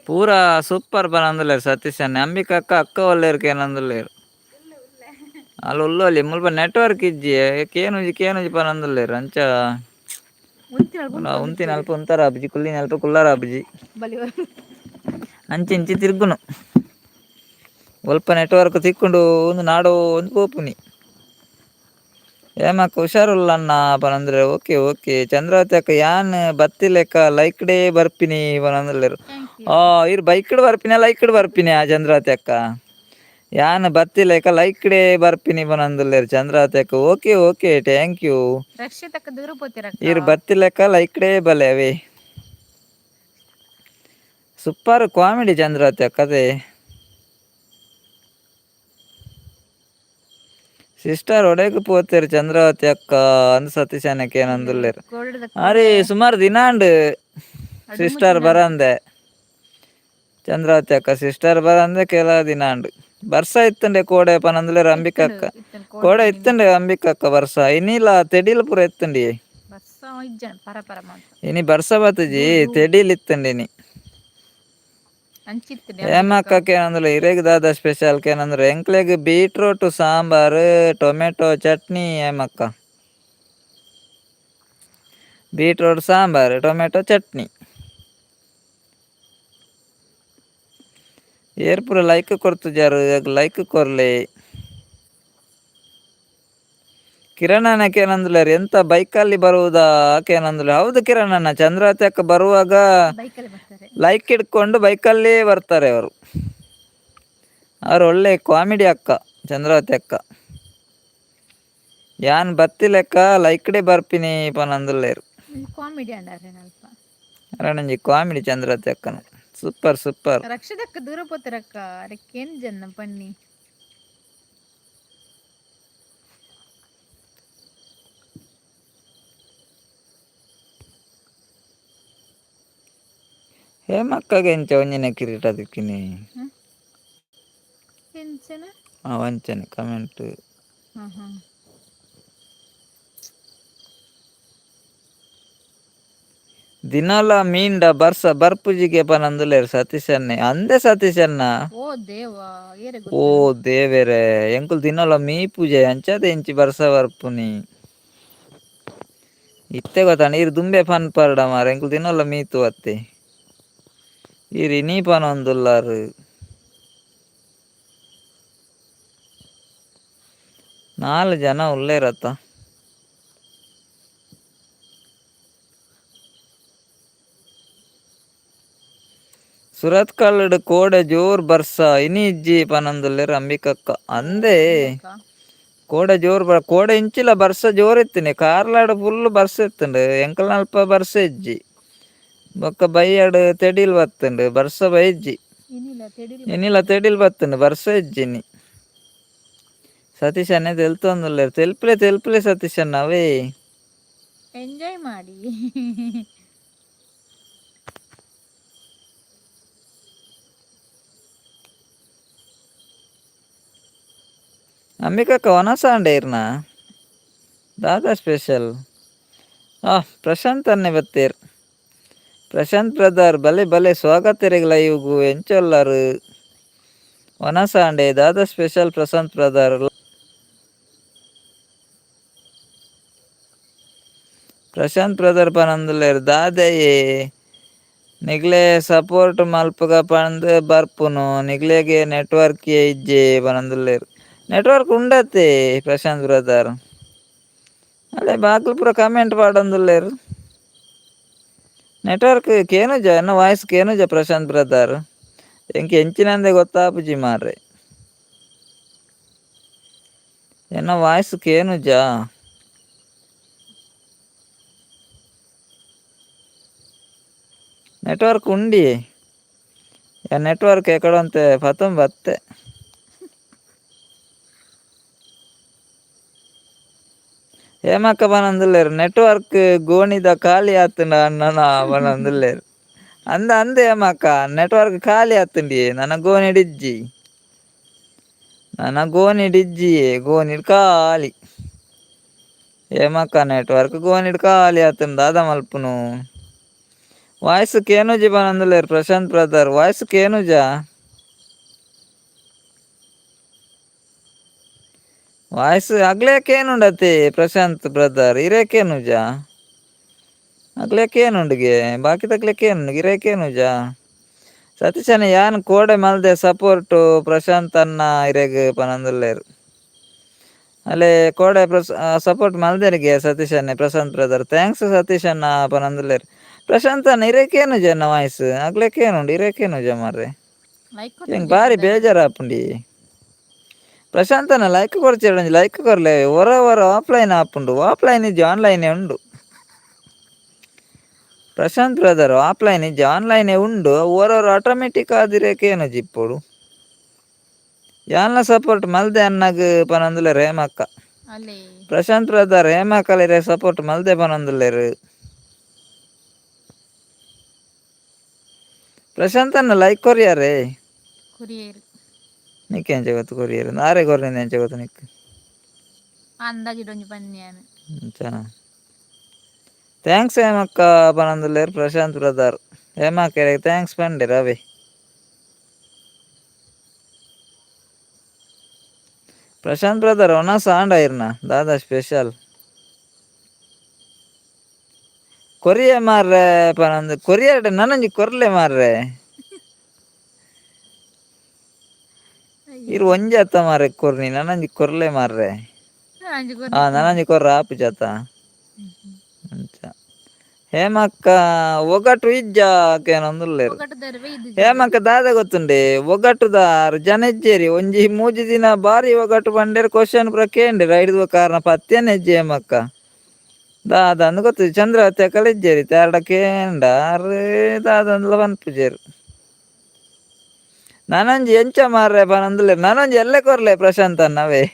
ಪೂರಾ ಸೂಪರ್ ಪನೊಂದುಲ್ಲೆರ್ ಸತೀಶ್ ಅಣ್ಣೆ. ಅಂಬಿಕಾ ಅಕ್ಕ ಅಕ್ಕ ಒಲ್ಲೆರ್ ಕೇನೊಂದುಲ್ಲೆರ್. ಅಲ್ಲ ಉಲ್ಲೊಲಿ, ಮುಲ್ಪ ನೆಟ್ವರ್ಕ್ ಇಜ್ಜಿ. ಕೇನುಜಿ ಕೇನುಜಿ ಪನೊಂದುಲ್ಲೆರ್ ಅಂಚ. ಉಂತಿನ ಅಲ್ಪ ಉಂತಾರ ಆಪುಜಿ, ಕುಲ್ಲಿನ ಅಲ್ಪ ಕುಲ್ಲಾರ ಆಪುಜಿ. ಅಂಚಿ ಇಂಚಿ ತಿರ್ಗುನು, ಒಲ್ಪ ನೆಟ್ವರ್ಕ್ ತಿಕ್ಕುಂಡು ಒಂದು ನಾಡೋ ಒಂದು ಪೋಪುನಿ. ಹೇಮಕ್ಕ ಹುಷಾರುಲ್ಲಣ್ಣ ಪನೊಂದುಲ್ಲೆರ್. ಓಕೆ ಓಕೆ ಚಂದ್ರಾವತಿ ಅಕ್ಕ ಯಾನ್ ಬತ್ತಿಲೆಕ್ಕ ಲೈಕ್ ಡೇ ಬರ್ಪಿನಿ ಪನೊಂದುಲ್ಲೆರ್. ಇರ್ ಬೈಕ್ಡ್ ಬರ್ಪಿನ ಲೈಕ್ಡ್ ಬರ್ಪಿನಿ? ಆ ಚಂದ್ರಾವತಿ ಅಕ್ಕ ಯಾನ್ ಬತ್ತಿಲೆಕ್ಕ ಲೈಕ್ ಡೇ ಬರ್ಪಿನಿ ಪನೊಂದುಲ್ಲೆರ್ ಚಂದ್ರಾವತಿ ಅಕ್ಕ. Okay okay, thank you. ರಕ್ಷಿತಕ್ಕ ದೂರ ಪೋತಿರಕ್ಕ. ಇರ್ ಬತ್ತಿಲೆಕ್ಕ ಲೈಕ್ ಡೇ ಬಲೆ ಅವೇ. ಸೂಪರ್ ಕಾಮಿಡಿ ಚಂದ್ರಾವತಿ ಅಕ್ಕ ಅದೇ. ಸಿಸ್ಟರ್ ಒಡೆಗ್ ಪೋತೆರ್ ಚಂದ್ರಾವತಿ ಅಕ್ಕ ಅಂದ್ ಸತೀಶ್ ಅಣ್ಣೆ ಕೇನೊಂದುಲ್ಲೆರ್. ಅರೆ ಸುಮಾರು ದಿನ ಅಂಡ್ ಸಿಸ್ಟರ್ ಬರಂದೆ. ಚಂದ್ರಾವತಿ ಅಕ್ಕ ಸಿಸ್ಟರ್ ಬರಂದೆ ಕೆಲ ದಿನ ಅಂಡ್. ಬರ್ಸ ಇತ್ತಂಡೆ ಕೋಡೆ ಪನೊಂದುಲ್ಲೆರ್ ಅಂಬಿಕಾ ಅಕ್ಕ. ಕೋಡೆ ಇತ್ತಂಡೆ ಅಂಬಿಕಾ ಅಕ್ಕ ಬರ್ಸ. ಇನಿಲ ತೆಡಿಲ್ ಪೂರ ಇತ್ತಂಡಿ. ಇನಿ ಬರ್ಸ ಬತ್ತುಜಿ, ತೆಡಿಲ್ ಇತ್ತಂಡಿ ಇನಿ. ಹೇಮಕ್ಕ ಕೇನೊಂದುಲ್ಲೆ ಇರೆಗ್ ದಾದ ಸ್ಪೆಷಲ್ ಕೇನೊಂದುಲ್ಲೆ. ಎಂಕ್ಲೆಗ್ ಬೀಟ್ರೂಟ್ ಸಾಂಬಾರ್, ಟೊಮೆಟೊ ಚಟ್ನಿ ಹೇಮಕ್ಕ. Beetroot sambar, tomato chutney. ಏರ್ ಪೂರ ಲೈಕ್ ಕೊರ್ತುಜಾರ್, ಲೈಕ್ ಕೊರ್ಲೆ. ಕಿರಣನ ಕೇನೊಂದುಲ್ಲೆರ್ ಎಂತ ಬೈಕಲ್ಲಿ ಬರುವುದಾ ಕೇನೊಂದುಲ್ಲೆರ್. ಹೌದು ಕಿರಣಣ್ಣ, ಚಂದ್ರಾವತಿ ಅಕ್ಕ ಬರುವಾಗ ಲೈಕ್ ಇಟ್ಕೊಂಡು ಬೈಕಲ್ಲೇ ಬರ್ತಾರೆ ಅವರು. ಅವರು ಒಳ್ಳೆ ಕಾಮಿಡಿ ಅಕ್ಕ ಚಂದ್ರಾವತಿ ಅಕ್ಕ. ಯಾನ್ ಬತ್ತಿಲೆಕ್ಕ ಲೈಕ್ಡೆ ಬರ್ಪಿನಿ ಪನೊಂದುಲ್ಲೆರ್. ಕಾಮಿಡಿ ಅರಣಂಜಿ ಕಾಮಿಡಿ ಚಂದ್ರಾವತಿ ಅಕ್ಕನ. Super super. ರಕ್ಷದಕ್ಕ ದೂರ ಪೋತಿರಕ್ಕ ಅರೆಕ್ಕೇನ್ ಜನ ಪನ್ನಿ. ಹೇಮಕ್ಕಗೆ ಎಂಚ ಒಂಜಿನ ಕಿರೀಟ ತಿಕ್ಕಿನಿ? ಎಂಚನ? ವಂಚನೆ ಕಮೆಂಟ್. ದಿನಲ ಮೀಂಡ ಬರ್ಸ ಬರ್ಪುಜಿಗೆ ಪನೊಂದುಲ್ಲೆರ್ ಸತೀಶ್ ಅಣ್ಣೆ. ಅಂದೆ ಸತೀಶ್ ಅಣ್ಣ. ಓ ದೇವಾ. ಓ ದೇವೆರೆ, ಎಂಕುಲು ದಿನಲ ಮೀಪುಜೆ, ಅಂಚಾದ್ ಇಂಚಿ ಬರ್ಸ ಬರ್ಪುನಿ. ಇತ್ತೆ ಗೊತ್ತಾಂಡ. ಇರ್ ದುಂಬೆ ಪನ್ಪರ್ಡ ಮಾರ್ರೆ, ಎಂಕುಲು ದಿನಲ ಮೀತು ಅತ್ತೆ. ಇರ್ ಇನಿ ಪನೊಂದುಲ್ಲಾರ್. ನಾಲ್ ಜನ ಉಲ್ಲೆರತ್ತ. ಸುರತ್ಕಲ್ಡ್ ಕೋಡೆ ಜೋರ್ ಬರ್ಸ, ಇನಿ ಇಜ್ಜಿ ಪನೊಂದುಲ್ಲೆರ್ ಅಂಬಿಕಕ್ಕ. ಅಂದೆ, ಕೋಡೆ ಜೋರ್ ಬ ಕೋಡೆ ಇಂಚಿಲ ಬರ್ಸ ಜೋರ್ ಇತ್ತಿನಿ. ಕಾರ್ಲಾಡ್ ಫುಲ್ ಬರ್ಸ ಇತ್ತುಂಡು. ಎಂಕಲ್ನಲ್ಪ ಬರ್ಸ ಇಜ್ಜಿ. ಬೊಕ್ಕ ಬಯ್ಯಡ್ ತೆಡಿಲ್ ಬತ್ತುಂಡು, ಬರ್ಸ ಬೈಜ್ಜಿ. ಇನಿಲ ತೆಡಿಲ್ ಬತ್ತುಂಡು, ಬರ್ಸ ಇಜ್ಜಿ ಇನಿ. ಸತೀಶ್ ಅಣ್ಣೆ ತೆಲ್ತೊಂದುಲ್ಲೆರ್. ತೆಲ್ಪುಲೆ ತೆಲ್ಪುಲೆ ಸತೀಶ್ ಅಣ್ಣ ಅವೇ. ಎಂಜಾಯ್ ಮಾಡಿ. ಅಂಬಿಕಕ್ಕ ವನಸಾಂಡೆ ಇರ್ನ ದಾದಾ ಸ್ಪೆಷಲ್? ಆ ಪ್ರಶಾಂತ್ ಅನ್ನೆ ಬತ್ತೇರ್. ಪ್ರಶಾಂತ್ ಬ್ರದರ್, ಬಲೆ ಬಲೆ, ಸ್ವಾಗತ ಇರೆಗ್ ಲೈವ್ಗು. ಎಂಚೊಲ್ಲರು? ವನಸಾಂಡೆ, ದಾದಾ special Prashant brother? Prashant brother ಪನೊಂದುಲ್ಲೆರ್ ದಾದಯೆ ನಿಗ್ಲೆ ಸಪೋರ್ಟ್ ಮಲ್ಪುಗ ಪಂದ್ ಬರ್ಪುನು, ನಿಗ್ಲೆಗೆ ನೆಟ್ವರ್ಕ್ ಇಜ್ಜೆ ಪನೊಂದುಲ್ಲೆರ್. ನೆಟ್ವರ್ಕ್ ಉಂಡತೆ ಪ್ರಶಾಂತ್ ಬ್ರದರ್. ಅಲ್ಲೇ ಬಾಕ್ಲು ಪೂರ ಕಮೆಂಟ್ ಪಾಡೊಂದುಲ್ಲೆರ್. ನೆಟ್ವರ್ಕ್ ಕೇನುಜ, ಎನ್ನ ವಾಯ್ಸ್ ಕೇನುಜ ಪ್ರಶಾಂತ್ ಬ್ರದರ್? ಎಂಕ್ ಎಂಚಿನಂದೆ ಗೊತ್ತಾಪುಜಿ ಮಾರ್ರೆ. ಎನ್ನ ವಾಯ್ಸ್ ಕೇನುಜ? ನೆಟ್ವರ್ಕ್ ಉಂಡಿ. ನೆಟ್ವರ್ಕ್ ಎಕಡಂತೆ ಪತೊಂದು ಬತ್ತೆ. ಹೇಮಕ್ಕ ಪನೊಂದುಲ್ಲೆರ್ ನೆಟ್ವರ್ಕ್ ಗೋಣಿದ ಖಾಲಿ ಆತ್ಂಡ ಅಣ್ಣನ ಪನೊಂದುಲ್ಲೆರ್. ಅಂದ ಅಂದ ಹೇಮಕ್ಕ, ನೆಟ್ವರ್ಕ್ ಖಾಲಿ ಆತ್ಂಡಿ. ನನ ಗೋಣಿಡ್ ಇಜ್ಜಿ, ನನ ಗೋಣಿಡ್ ಇಜ್ಜಿ, ಗೋಣಿಡ್ ಖಾಲಿ. ಹೇಮಕ್ಕ, ನೆಟ್ವರ್ಕ್ ಗೋಣಿಡ್ ಖಾಲಿ ಆತ್ಂಡ್, ದಾದ ಮಲ್ಪುನು? ವಾಯ್ಸ್ ಕೇನುಜಿ ಪನೊಂದುಲ್ಲೆರ್ ಪ್ರಶಾಂತ್ ಬ್ರದರ್. ವಾಯ್ಸ್ ಕೇನುಜ? ವಾಯ್ಸ್ ಅಗ್ಲೇ ಕೇನುಂಡತೆ ಪ್ರಶಾಂತ್ ಬ್ರದರ್, ಇರೆ ಕೇನುಜ? ಅಗ್ಲೇ ಕೇನುಂಡುಗೆ, ಬಾಕಿದಕ್ಲೆ ಕೇನುಂಡು, ಇರೆ ಕೇನುಜ? ಸತೀಶನ ಯಾನ್ ಕೋಡೆ ಮಲ್ದೆ ಸಪೋರ್ಟು ಪ್ರಶಾಂತ್ ಅಣ್ಣ ಇರೆಗ್ ಪನೊಂದುಲ್ಲೆರ್. ಅಲ್ಲೇ ಕೋಡೆ ಸಪೋರ್ಟ್ ಮಲ್ದೆರಿಗೆ ಸತೀಶ್ ಅಣ್ಣೆ. ಪ್ರಶಾಂತ್ ಬ್ರದರ್, thanks Satish ಅಣ್ಣ ಪನೊಂದುಲ್ಲೆರ್. ಪ್ರಶಾಂತ್ ಅಣ್ಣ, ಇರೆ ಕೇನುಜ ಎನ್ನ ವಾಯ್ಸ್? ಅಗ್ಲೇ ಕೇನುಂಡು, ಇರೆ ಕೇನುಜ ಮಾರ್ರೆ. ಲೈಕ್. ಎಂಕ್ ಬಾರಿ ಬೇಜಾರಾಪುಂಡಿ. ಪ್ರಶಾಂತ್ ಅಣ್ಣ, ಲೈಕ್ ಕೊರ್ಚೆರ್, ಒಂಜಿ ಲೈಕ್ ಕೊರ್ಲೆ. ಒರ ಒರ ಆಫ್ಲೈನ್ ಆಪುಂಡು. ಆಫ್ಲೈನ್ ಇಜ್ಜಿ, ಆನ್ಲೈನ್ ಉಂಡು ಪ್ರಶಾಂತ್ ಬ್ರದರ್. ಆಫ್ಲೈನ್ ಇಜ್ಜಿ, ಆನ್ಲೈನ್ ಉಂಡು. ಒರ ಆಟೋಮೆಟಿಕ್ ಆದಿರೆ ಕೇನುಜಿ ಇಪ್ಪೊಡು. ಯಾನ್ಲ ಸಪೋರ್ಟ್ ಮಲ್ದೆ ಅಣ್ಣಗ್ ಪನೊಂದುಲ್ಲೆರ್ ಹೇಮಕ್ಕ. ಅಲ್ಲೇ. ಪ್ರಶಾಂತ್ ಬ್ರದರ್, ಹೇಮಕ್ಕಲಿರೆ ಸಪೋರ್ಟ್ ಮಲ್ದೆ ಪನೊಂದುಲ್ಲೆರ್. ಪ್ರಶಾಂತ್ ಅಣ್ಣ, ಲೈಕ್ ಕೊರಿಯಾರೆ. ಕೊರಿಯರ್. ನಿಕ್ಕೆ ಎಂಚ ಗೊತ್ತು ಕೊರಿಯರ್? ಆರೆ ಕೊರ್ನಿಂದ ಎಂಚ ಗೊತ್ತು ನಿಕ್? ಅಂದಾಜಿಡೊಂಜಿ ಪನ್ಯಾನ್. ಅಂಚನ? Thanks ಹೇಮಕ್ಕ ಪನೊಂದುಲ್ಲೆರ್ ಪ್ರಶಾಂತ್ ಬ್ರದರ್. ಹೇಮಕ್ಕ thanks ಪಂಡೆರ್ ಅವೇ. ಪ್ರಶಾಂತ್ ಬ್ರದರ್, ಒನಸ್ ಆಂಡ ಇರ್ನ? ದಾದಾ ಸ್ಪೆಷಲ್? ಕೊರಿಯ ಮಾರ್ರೆ ಪನೊಂದು. ಕೊರಿಯರ್ ನನೊಂಜಿ ಕೊರ್ಲೆ ಮಾರ್ರೆ. ಇರ್ ಒಂಜಿ ಅತ್ತ ಮಾರ್ರೆ ಕೊರ್ನಿ, ನನೊಂಜಿ ಕೊರ್ಲೆ ಮಾರ್ರೆ. ಆ ನನೊಂಜಿ ಕೊರ್ರ ಆಪುಜತ ಅಂಚ. ಹೇಮಕ್ಕ, ಒಗಟು ಇಜ್ಜ ಕೇನೊಂದುಲ್ಲೆರ್. ಹೇಮಕ್ಕ, ದಾದ ಗೊತ್ತುಂಡೆ, ಒಗಟುದಾರ್ ಜನ ಇಜ್ಜೇರಿ. ಒಂಜಿ ಮೂಜಿ ದಿನ ಬಾರಿ ಒಗಟು ಪಂಡೇರ್, ಕ್ವಶನ್ ಪೂರ ಕೇಂಡೆರ್. ಐಡ್ದ್ ಕಾರಣ ಪತ್ತೇನೆ ಇಜ್ಜಿ ಹೇಮಕ್ಕ. ದಾದ ಅಂದ್ ಗೊತ್ತು ಚಂದ್ರಾವತಿ ಅಕಲ್ ಇಜ್ಜೇರಿ, ತಾರ್ಡ ಕೇಂಡ ಆರ್ ದಾದ ಅಂದ್ಲ ಪನ್ಪುಜೆರ್. ನನೊಂಜಿ ಎಂಚ ಮಾರ್ರೆ ಪನೊಂದುಲ್ಲೆರ್. ನನೊಂಜಿ ಎಲ್ಲೆ ಕೊರ್ಲೆ ಪ್ರಶಾಂತ್ ಅಣ್ಣವೇ.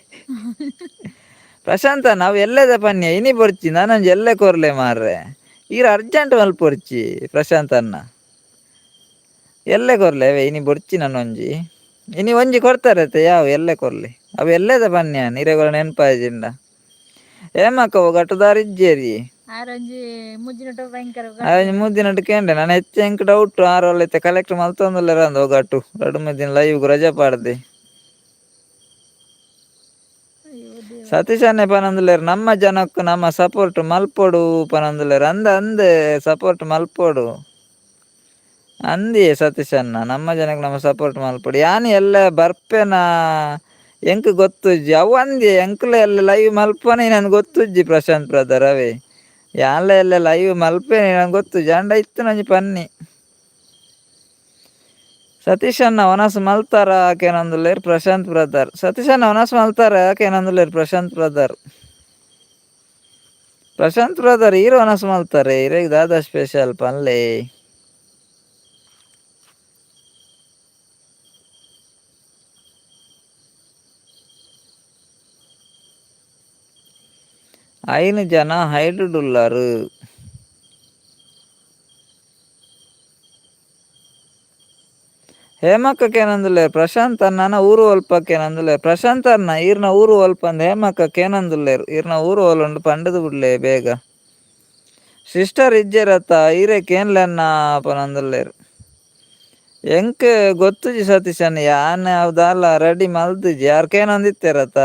ಪ್ರಶಾಂತ್ ಅಣ್ಣ, ಅವು ಎಲ್ಲೆದ ಪನ್ಯ, ಇನಿ ಬೊರ್ಚಿ. ನನೊಂಜಿ ಎಲ್ಲೆ ಕೊರ್ಲೆ ಮಾರ್ರೆ. ಈರ್ ಅರ್ಜೆಂಟ್ ಮಲ್ಪೊರ್ಚಿ ಪ್ರಶಾಂತ್ ಅಣ್ಣ. ಎಲ್ಲೆ ಕೊರ್ಲೆ ಅವೇ, ಇನಿ ಬೊರ್ಚಿ ನನೊಂಜಿ. ಇನಿ ಒಂಜಿ ಕೊರ್ತಾರೆ ಅತ್ತೆ, ಯಾವ ಎಲ್ಲೆ ಕೊರ್ಲೆ. ಅವು ಎಲ್ಲೆದ ಪನ್ಯ ಇರೆಗೊರ ನೆನ್ಪಾಯಿಜಿಂಡ. ಹೇಮಕ್ಕ, ಒಗಟುದಾರ್ ಇಜ್ಜೇರಿ. ಆರೊಂಜಿ ಮುಜ್ಜಿನೊಟ್ಟು ಭಯಂಕರ. ಆರೊಂಜಿ ಮೂಜಿನೊಟ್ಟು ಕೇಂಡೆ. ನಾನು ಹೆಚ್ಚ ಎಂಕ್ ಡೌಟ್, ಆರ್ ಇತ್ತೆ ಕಲೆಕ್ಟ್ ಮಲ್ತೊಂದುಲ್ಲೆರ್ ಅಂದ್ ಒಗಟು. ರಡ್ಡ್ ಮೂಜಿ ದಿನ ಲೈವ್ ರಜೆ ಪಾಡ್ದೆ. ಅಯ್ಯೋ ದೇವ. ಸತೀಶ್ ಅಣ್ಣೆ ಪನೊಂದುಲ್ಲೆರ್ ನಮ್ಮ ಜನಕ್ಕು ನಮ್ಮ ಸಪೋರ್ಟ್ ಮಲ್ಪೊಡು ಪನೊಂದುಲ್ಲೆರ್. ಅಂದ್ ಅಂದ್, ಸಪೋರ್ಟ್ ಮಲ್ಪೊಡು ಅಂದಿಯೇ ಸತೀಶ್ ಅಣ್ಣ. ನಮ್ಮ ಜನಕ್ಕೆ ನಮ್ಮ ಸಪೋರ್ಟ್ ಮಲ್ಪೊಡು. ಯಾನ್ ಎಲ್ಲ ಬರ್ಪೆನ ಎಂಕ್ ಗೊತ್ತುಜ್ಜಿ ಅವು ಅಂದಿ. ಎಂಕ್ಲ ಎಲ್ಲ ಲೈವ್ ಮಲ್ಪನೆ ನನ್ಗೆ ಗೊತ್ತುಜ್ಜಿ ಪ್ರಶಾಂತ್ ಬ್ರದರ್. ಅವೇ ಯಾನ್ಲ ಎಲ್ಲ ಲೈವ್ ಮಲ್ಪೇನೆ ನಂಗೆ ಗೊತ್ತುಜ್ಜಿ. ಅಂಡ ಇತ್ತು ನಂಜಿ ಪನ್ನಿ. ಸತೀಶ್ ಅಣ್ಣ, ವನಸ್ ಮಲ್ತಾರ ಕೇನೊಂದುಲ್ಲೆರ್ ಪ್ರಶಾಂತ್ ಬ್ರದರ್. ಸತೀಶ್ ಅಣ್ಣ, ವನಸ್ ಮಲ್ತಾರ ಕೇನೊಂದುಲ್ಲೆರ್ ಪ್ರಶಾಂತ್ ಬ್ರದರ್. ಪ್ರಶಾಂತ್ ಬ್ರದರ್, ಈರ್ ವನಸ್ ಮಲ್ತಾರೆ? ಇರೆಗ್ ದಾದಾ ಸ್ಪೆಷಲ್ ಪನ್ಲೆ. 5 ಜನ ಹೈಡುಡುಲ್ಲರು. ಹೇಮಕ್ಕೇನಂದುಲ್ಲೆ ಪ್ರಶಾಂತ್ ಅಣ್ಣನ ಊರು ಒಲ್ಪಕ್ಕೇನಂದುಲ್ಲೆ ಪ್ರಶಾಂತ್ ಅಣ್ಣ ಈರ್ನ ಊರು ಒಲ್ಪ ಅಂದ್ ಹೇಮಕ್ಕ ಕೇನಂದುಲ್ಲೇರು ಈರ್ನ ಊರು ಓಲುಂಡು ಪಂಡುದು ಬುಡ್ಲೆ ಬೇಗ. ಸಿಸ್ಟರ್ ಇಜ್ಜೆರತ್ತ ಈರೆ ಕೇನ್ಲೆ ಅಣ್ಣ ಪನೊಂದುಲ್ಲೆರ್. ಎಂಕ್ ಗೊತ್ತುಜಿ ಸತೀಶ್ ಅಣ್ಣ, ಯಾನ್ ಅವು ದಾಲ ರೆಡಿ ಮಲ್ತುಜಿ, ಆರ್ ಕೇನೊಂದಿತ್ತೆರತ್ತ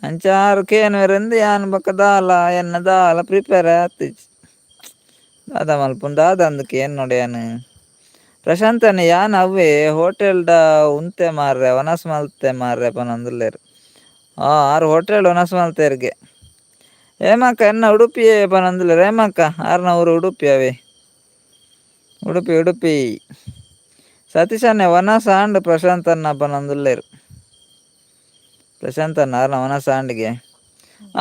ಅಂಚ ಆರ್ ಕೇನುವೆರೆಂದ್ ಯಾನ್ ಬೊಕ ದಾಲ ಎನ್ನ ದಾಲ ಪ್ರಿಪೇರ್ ಆತಿಜಿ. ದಾದ ಮಲ್ಪುನು ದಾದ ಅಂದ್ ಕೇನ್ನೋಡು ಯಾನ್. ಪ್ರಶಾಂತ್ ಅಣ್ಣ ಯಾನ್ ಅವ್ವೆ ಹೋಟೆಲ್ಡ ಉಂತೆ ಮಾರ್ರೆ ವನಸ್ ಮಲ್ತೆ ಮಾರ್ರೆ ಪನೊಂದುಲ್ಲೆರ್. ಆ ಆರ್ ಹೋಟೆಲ್ ವನಸ್ ಮಲ್ತೆರ್ಗೆ. ಹೇಮಕ್ಕ ಎನ್ನ ಉಡುಪಿಯೇ ಪನೊಂದುಲ್ಲೆರ್. ಹೇಮಕ್ಕ ಆರ್ನ ಊರು ಉಡುಪಿ ಅವೇ. ಉಡುಪಿ ಉಡುಪಿ. ಸತೀಶ್ ಅಣ್ಣೆ ವನಸ್ ಆಂಡ್ ಪ್ರಶಾಂತ್ ಅಣ್ಣ ಪನೊಂದುಲ್ಲೆರ್. ಪ್ರಶಾಂತ್ ಅಣ್ಣ ಆರ್ನ ವನಸ್ ಆಂಡ್ಗೆ.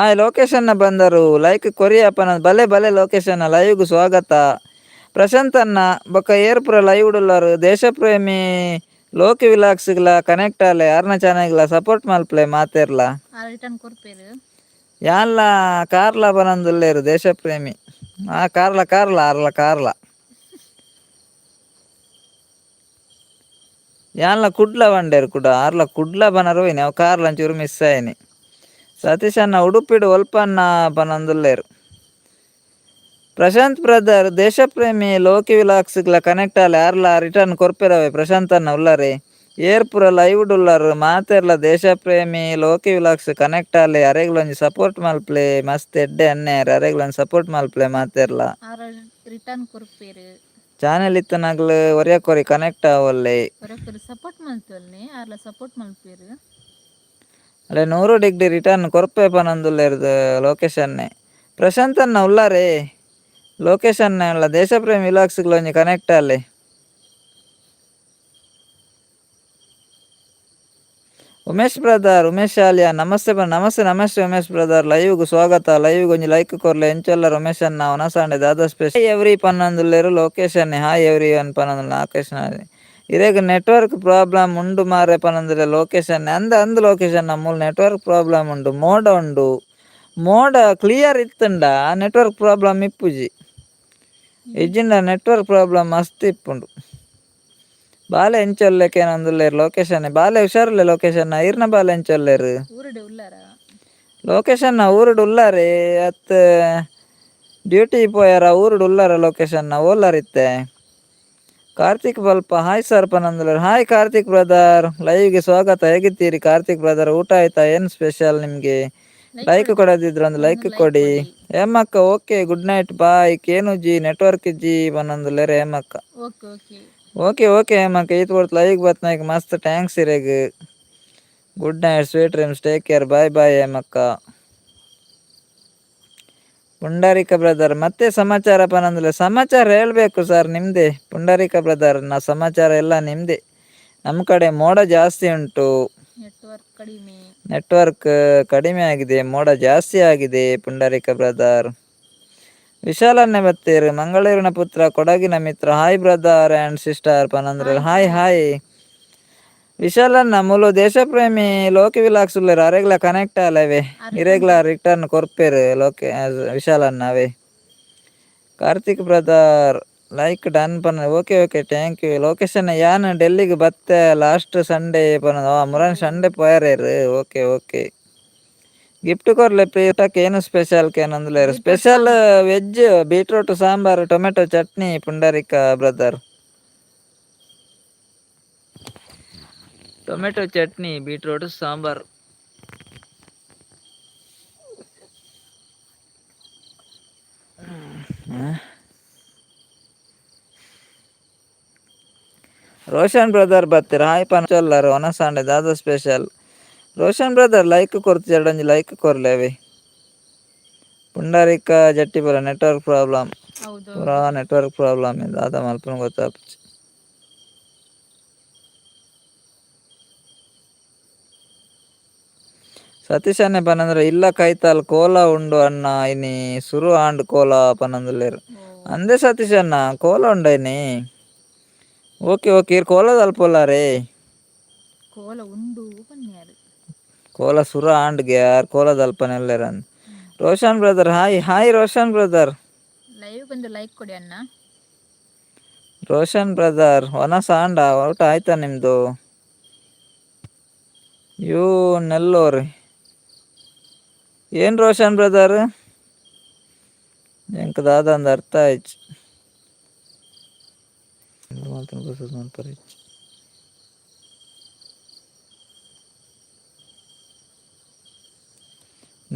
ಆ ಲೊಕೇಶನ್ ಬಂದರು ಲೈಕ್ ಕೊರಿಯಪ್ಪನ ಬಲೆ ಬಲೆ ಲೊಕೇಶನ್ ಲೈವ್ಗ್ ಸ್ವಾಗತ. ಪ್ರಶಾಂತ್ ಅಣ್ಣ ಬೊಕ ಏರ್ ಪೂರ ಲೈವ್ ಉಲ್ಲರ್ ದೇಶಪ್ರೇಮಿ ಲೋಕಿ ವಿಲಾಕ್ಸ್ಗ್ಲ ಕನೆಕ್ಟ್ ಆಲೆ ಆರ್ನ ಚಾನೆಲ್ಗ್ಲ ಸಪೋರ್ಟ್ ಮಲ್ಪಲೆ ಮಾತೆರ್ಲ. ಆರ್ ರಿಟರ್ನ್ ಕೊರ್ಪೆರ್. ಯಾನ್ಲ ಕಾರ್ಲ ಪನೊಂದುಲ್ಲೆರ್ ದೇಶಪ್ರೇಮಿ. ಆ ಕಾರ್ಲ ಕಾರ್ಲ ಆರ್ಲ ಕಾರ್ಲ. ಯಾನ್ಲ ಕುಡ್ಲ ಪಂಡೆರ್ ಕುಡ ಆರ್ಲ ಕುಡ್ಲ ಬನರ್ ಹೋಯ್ನಿ ಅವು ಕಾರ್ಲ ಒಂಚೂರು ಮಿಸ್ ಆಯ್ನಿ. ಸತೀಶ್ ಅಣ್ಣ ಉಡುಪಿಡ್ ಒಲ್ಪಣ್ಣ ಪನೊಂದುಲ್ಲೆರ್. ಪ್ರಶಾಂತ್ ಬ್ರದರ್ ದೇಶಪ್ರೇಮಿ ಲೋಕಿ ವಿಲಾಕ್ಸ್ಗ್ಲ ಕನೆಕ್ಟ್ ಆಲೆ ಆರ್ಲ ರಿಟರ್ನ್ ಕೊರ್ಪೆರವೆ ಪ್ರಶಾಂತ್ ಅಣ್ಣ ಉಲ್ಲರೆ. ಏರ್ ಪೂರ ಲೈವ್ ಉಲ್ಲರ್ ಮಾತೆರ್ಲ ದೇಶಪ್ರೇಮಿ ಲೋಕಿ ವಿಲಾಕ್ಸ್ ಕನೆಕ್ಟ್ ಆಲೆ ಅರೆಗ್ಲ ಒಂಜಿ ಸಪೋರ್ಟ್ ಮಲ್ಪಲೆ ಮಸ್ತ್ ಎಡ್ಡೆ ಅಣ್ಣೆ ಅರೆಗ್ಲ ಒಂಜಿ ಸಪೋರ್ಟ್ ಮಲ್ಪಲೆ ಮಾತೆರ್ಲ. ಆರ್ ರಿಟರ್ನ್ ಕೊರ್ಪೆರ್. ಚಾನೆಲ್ ಇತ್ತನಗ್ಲ್ ಒರಿಯಕ್ಕೊರಿ ಕನೆಕ್ಟ್ ಆವೊಲ್ಲೆ. ಒರಕೊರಿ ಸಪೋರ್ಟ್ ಮಲ್ತೊಲ್ನೆ ಆರ್ಲ ಸಪೋರ್ಟ್ ಮಲ್ಪೆರ್. ಅಲೆ 100 ಡಿಗ್ರಿ ರಿಟರ್ನ್ ಕೊರ್ಪೆ ಪನೊಂದುಲ್ಲೆರ್ದು ಲೊಕೇಶನ್ನೇ. ಪ್ರಶಾಂತ್ ಅಣ್ಣ ಉಲ್ಲಾರೆ ಲೊಕೇಶನ್ ಉಲ್ಲ ದೇಶಪ್ರೇಮಿ ವಿಲಾಕ್ಸ್ಗ್ಲ ಒಂಜಿ ಕನೆಕ್ಟ್ ಆಲೆ. ಉಮೇಶ್ ಬ್ರದರ್ ಉಮೇಶ್ ಆಲಿಯಾ ನಮಸ್ತೆ ನಮಸ್ತೆ ನಮಸ್ತೆ ಉಮೇಶ್ ಬ್ರದರ್ ಲೈವ್ಗ್ ಸ್ವಾಗತ. ಲೈವ್ಗ್ ಒಂಜಿ ಲೈಕ್ ಕೊರ್ಲೆ ಎಂಚೊಲ್ಲರ್ ಉಮೇಶ್ ಅಣ್ಣ ವನಸಾಂಡೆ ದಾದ ಸ್ಪೆಷಲ್ ಎವ್ರಿ ಪನೊಂದುಲ್ಲೆರ್ location hi every one ಪನೊಂದುಲ್ಲ ಆಕರ್ಷಣ ಇರೆಗ್ ನೆಟ್ವರ್ಕ್ ಪ್ರಾಬ್ಲಮ್ ಉಂಡು ಮಾರ್ರೆ ಪನೊಂದುಲ್ಲೆ ಲೊಕೇಶನ್ ಅಂದ್ ಅಂದ್ ಲೊಕೇಶನ್ ಮೂಲು ನೆಟ್ವರ್ಕ್ ಪ್ರಾಬ್ಲಮ್ ಉಂಡು ಮೋಡ ಉಂಡು ಮೋಡ ಕ್ಲಿಯರ್ ಇತ್ತುಂಡ ನೆಟ್ವರ್ಕ್ ಪ್ರಾಬ್ಲಮ್ ಇಪ್ಪುಜಿ ಇಜ್ಜಿಂಡ ನೆಟ್ವರ್ಕ್ ಪ್ರಾಬ್ಲಮ್ ಮಸ್ತ್ ಇಪ್ಪುಂಡು. ಬಾಲೆ ಎಂಚೊಲ್ಲೆ ಕೇನೊಂದುಲ್ಲೆರ್ ಲೊಕೇಶನ್ ಬಾಲೆ ಹುಷಾರುಲ್ಲೆ ಲೊಕೇಶನ್ ಇರ್ನ ಬಾಲೆ ಎಂಚೊಲ್ಲೆರ್. ಊರುಡೆ ಉಲ್ಲಾರ. ಲೊಕೇಶನ್ ಊರುಡು ಉಲ್ಲಾರೆ ಅತ್ ಡ್ಯೂಟಿ ಪೋಯಾರ ಊರುಡು ಉಲ್ಲಾರ ಲೊಕೇಶನ್ ಓಲಾರ್ ಇತ್ತೆ. ಕಾರ್ತಿಕ್ ಬಲ್ಪ ಹಾಯ್ ಸರ್ ಪನೊಂದುಲ್ಲೆರ್. ಹಾಯ್ ಕಾರ್ತಿಕ್ ಬ್ರದರ್ ಲೈವ್ಗೆ ಸ್ವಾಗತ. ಹೇಗಿದ್ದೀರಿ ಕಾರ್ತಿಕ್ ಬ್ರದರ್? ಊಟ ಆಯ್ತಾ? ಏನು ಸ್ಪೆಷಲ್ ನಿಮಗೆ? ಲೈಕ್ ಕೊಡದಿದ್ರೆ ಒಂದು ಲೈಕ್ ಕೊಡಿ. ಹೇಮಕ್ಕ okay good night bye. ಕೇನುಜಿ network ಇಜ್ಜಿ ಪನೊಂದುಲ್ಲೆರ್ ಹೇಮಕ್ಕ. Okay okay. Okay okay ಹೇಮಕ್ಕ ಈತ್ ಪೊರ್ತು ಲೈವ್ ಬತ್ನಾಕ್ ಮಸ್ತ್ thanks ಇರೆಗ್. Good night sweet dreams take care bye bye ಹೇಮಕ್ಕ. ಪುಂಡರೀಕ ಬ್ರದರ್ ಮತ್ತೆ ಸಮಾಚಾರ ಪನೊಂದುಲ್ಲೆ. ಸಮಾಚಾರ ಹೇಳಬೇಕು ಸರ್ ನಿಮ್ಮದೇ ಪುಂಡರೀಕ ಬ್ರದರ್ ನಾ ಸಮಾಚಾರ ಎಲ್ಲ ನಿಮ್ಮದೇ. ನಮ್ಮ ಕಡೆ ಮೋಡ ಜಾಸ್ತಿ ಉಂಟು. ನೆಟ್ವರ್ಕ್ ಕಡಿಮೆ. ನೆಟ್ವರ್ಕ್ ಕಡಿಮೆ ಆಗಿದೆ, ಮೋಡ ಜಾಸ್ತಿ ಆಗಿದೆ ಪುಂಡರೀಕ ಬ್ರದರ್. ವಿಶಾಲನ್ನೇ ಬತ್ತೀರ್ ಮಂಗಳೂರಿನ ಪುತ್ರ ಕೊಡಗಿನ ಮಿತ್ರ hi brother and sister ಪನಂದ್ರೆ hi hi ವಿಶಾಲಣ್ಣ ಮೂಲು ದೇಶಪ್ರೇಮಿ ಲೋಕಿ ವಿಲಾಕ್ಸ್ ಉಲ್ಲೆರ್ ಅರೆಗ್ಲ ಕನೆಕ್ಟ್ ಆಲವೆ ಇರೆಗ್ಲ ರಿಟರ್ನ್ ಕೊರ್ಪೆರ್ ಲೋಕೆ ವಿಶಾಲಣ್ಣ ಅವೇ. Karthik brother like done ಪನ okay okay thank you. Location ಯಾನ್ ಡೆಲ್ಲಿಗೆ ಬತ್ತೆ ಲಾಸ್ಟ್ ಸಂಡೇ ಪನ ಮುರಾನಿ ಸಂಡೇ ಪೋಯರೇರ್ okay okay. Gift ಕೊರ್ಲೆ ಊಟಕ್ಕೆ ಏನು ಸ್ಪೆಷಲ್ ಕೇನೊಂದುಲ್ಲೆರ್. Special veg beetroot sambar tomato chutney Pundarika brother. Tomato chutney beetroot sambar. Roshan brother ಬತ್ತೆರ್ ಹಾಯ್ ಪನೊಂದುಲ್ಲೆರ್ ವನಸಾಂಡೆ ದಾದ special. Roshan brother like ಕೊರ್ತಿಜೆರ್ಡ ಒಂಜಿ ಲೈಕ್ ಕೊರ್ಲೆ ಪುಂಡರೀಕ ಜಟ್ಟಿಪುರ ನೆಟ್ವರ್ಕ್ ಪ್ರಾಬ್ಲಮ್. ಹೌದು. ಪೂರಾ ನೆಟ್ವರ್ಕ್ ಪ್ರಾಬ್ಲಮ್ ದಾದ ಮಲ್ಪುನ ಗೊತ್ತಾಪುಜಿ. ಸತೀಶ್ ಅಣ್ಣೆ ಪನಂದ್ರೆ ಇಲ್ಲ ಕೈತಾಲ್ ಕೋಲ ಉಂಡು ಅಣ್ಣ ಇನಿ ಸುರು ಆಂಡ್ ಕೋಲ ಪನೊಂದುಲ್ಲೆರ್. ಅಂದೆ ಸತೀಶ್ ಅಣ್ಣ ಕೋಲ ಉಂಡ ಇನಿ? ಓಕೆ ಓಕೆ ಇರ್ ಕೋಲದ ಅಲ್ಪ ಉಲ್ಲಾರೇ. ಕೋಲ ಉಂಡು ಪನ್ಯಾರ್. ಕೋಲ ಸುರ ಆಂಡ್ಗೆ ಯಾರ್ ಕೋಲದಲ್ಪನೆಲ್ಲೆರನ್. Roshan brother, hi hi Roshan brother. Live ಒಂದು ಲೈಕ್ ಕೊಡಿ ಅಣ್ಣ. ರೋಷನ್ ಬ್ರದರ್ ಒನಸ ಆಂಡ, ಊಟ ಆಯ್ತಾ ನಿಮ್ದು? You Nellore ಏನ್ ರೋಷನ್ ಬ್ರದರ್? ಎಂಕ್ ದಾದ ಅಂದ್ ಅರ್ಥ ಆಯ್ತು.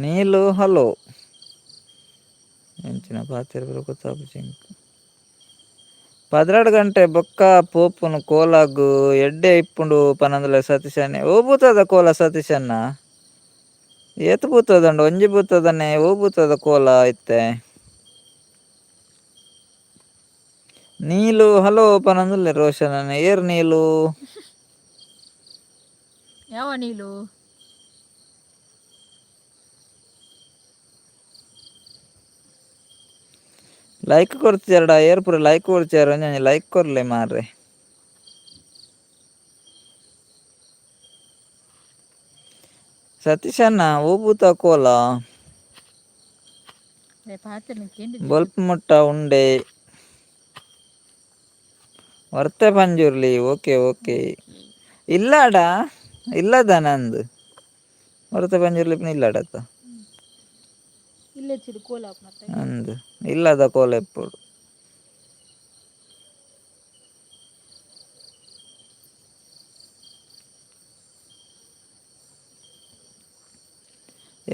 ನೀಲು ಹಲೋ. ಎಂಚಿನ ಪಾತೆರ ಗೊತ್ತಾಪುಜಿ ಎಂಕ್. 12 ಗಂಟೆ ಬೊಕ್ಕ ಪೋಪುನು ಕೋಲಾಗು ಎಡ್ಡೆ ಇಪ್ಪುಂಡು ಪನಂದಲ ಸತೀಶನ್ನೆ. ಓ ಬೂತದ ಕೋಲ ಸತೀಶನ್ನ, ಏತ್ ಬೂತದಂಡು ಒಂಜಿ ಬೂತದನೆ, ಓ ಬೂತದ ಕೋಲ ಇತ್ತೆ. ನೀಲು ಹಲೋ ಪನಂದಲೆ ರೋಷನ್. ಏರ್ ನೀಲು? ಯಾವ ನೀಲು? ಲೈಕ್ ಕೊಡ್ತೀರಡ ಏರ್ ಪೂರ ಲೈಕ್ ಕೊಡ್ತೀರ, ಒಂಜಿ ಲೈಕ್ ಕೊರ್ಲೆ ಮಾರ್ರೆ. ಸತೀಶಣ್ಣ ಓ ಬೂತ ಕೋಲ? ಬೊಲ್ಪು ಮುಟ್ಟ ಉಂಡೆ ವರ್ತೆ ಪಂಜುರ್ಲಿ. ಓಕೆ ಓಕೆ, ಇಲ್ಲಾಡ ಇಲ್ಲದ ನಂದು ವರ್ತೆ ಪಂಜುರ್ಲಿ ಇಲ್ಲಾಡತ್ತ ಅಂದು ಇಲ್ಲದ ಕೋಲ ಎಪ್ಪುಡು.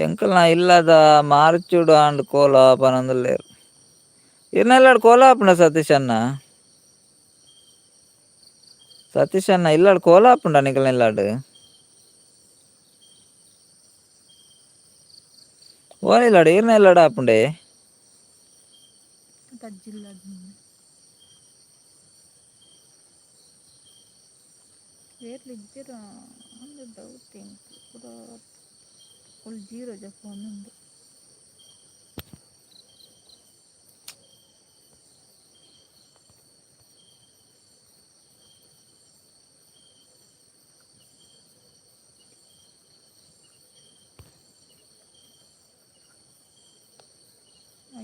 ಎಂಕಲ್ನ ಇಲ್ಲದ ಮಾರ್ಚುಡು ಆಂಡ್ ಕೋಲ ಪನೊಂದುಲ್ಲೆರ್. ಇರ್ನ ಇಲ್ಲಾಡ್ ಕೋಲ ಆಪುಂಡ ಸತೀಶ್ ಅಣ್ಣ? ಸತೀಶ್ ಅಣ್ಣ ಇಲ್ಲಾಡ್ ಕೋಲ ಆಪುಂಡ ನಿಕಲ್ನ ಇಲ್ಲಾಡ್? ಓ ಇಲ್ಲಾಡ್ ಇರ್ನ ಇಲ್ಲಾಡ್ ಆಪುಂಡೆ? ಡೌಟ್ ಜೀರೋ ಜಫೋನ್ ಉಂಡು.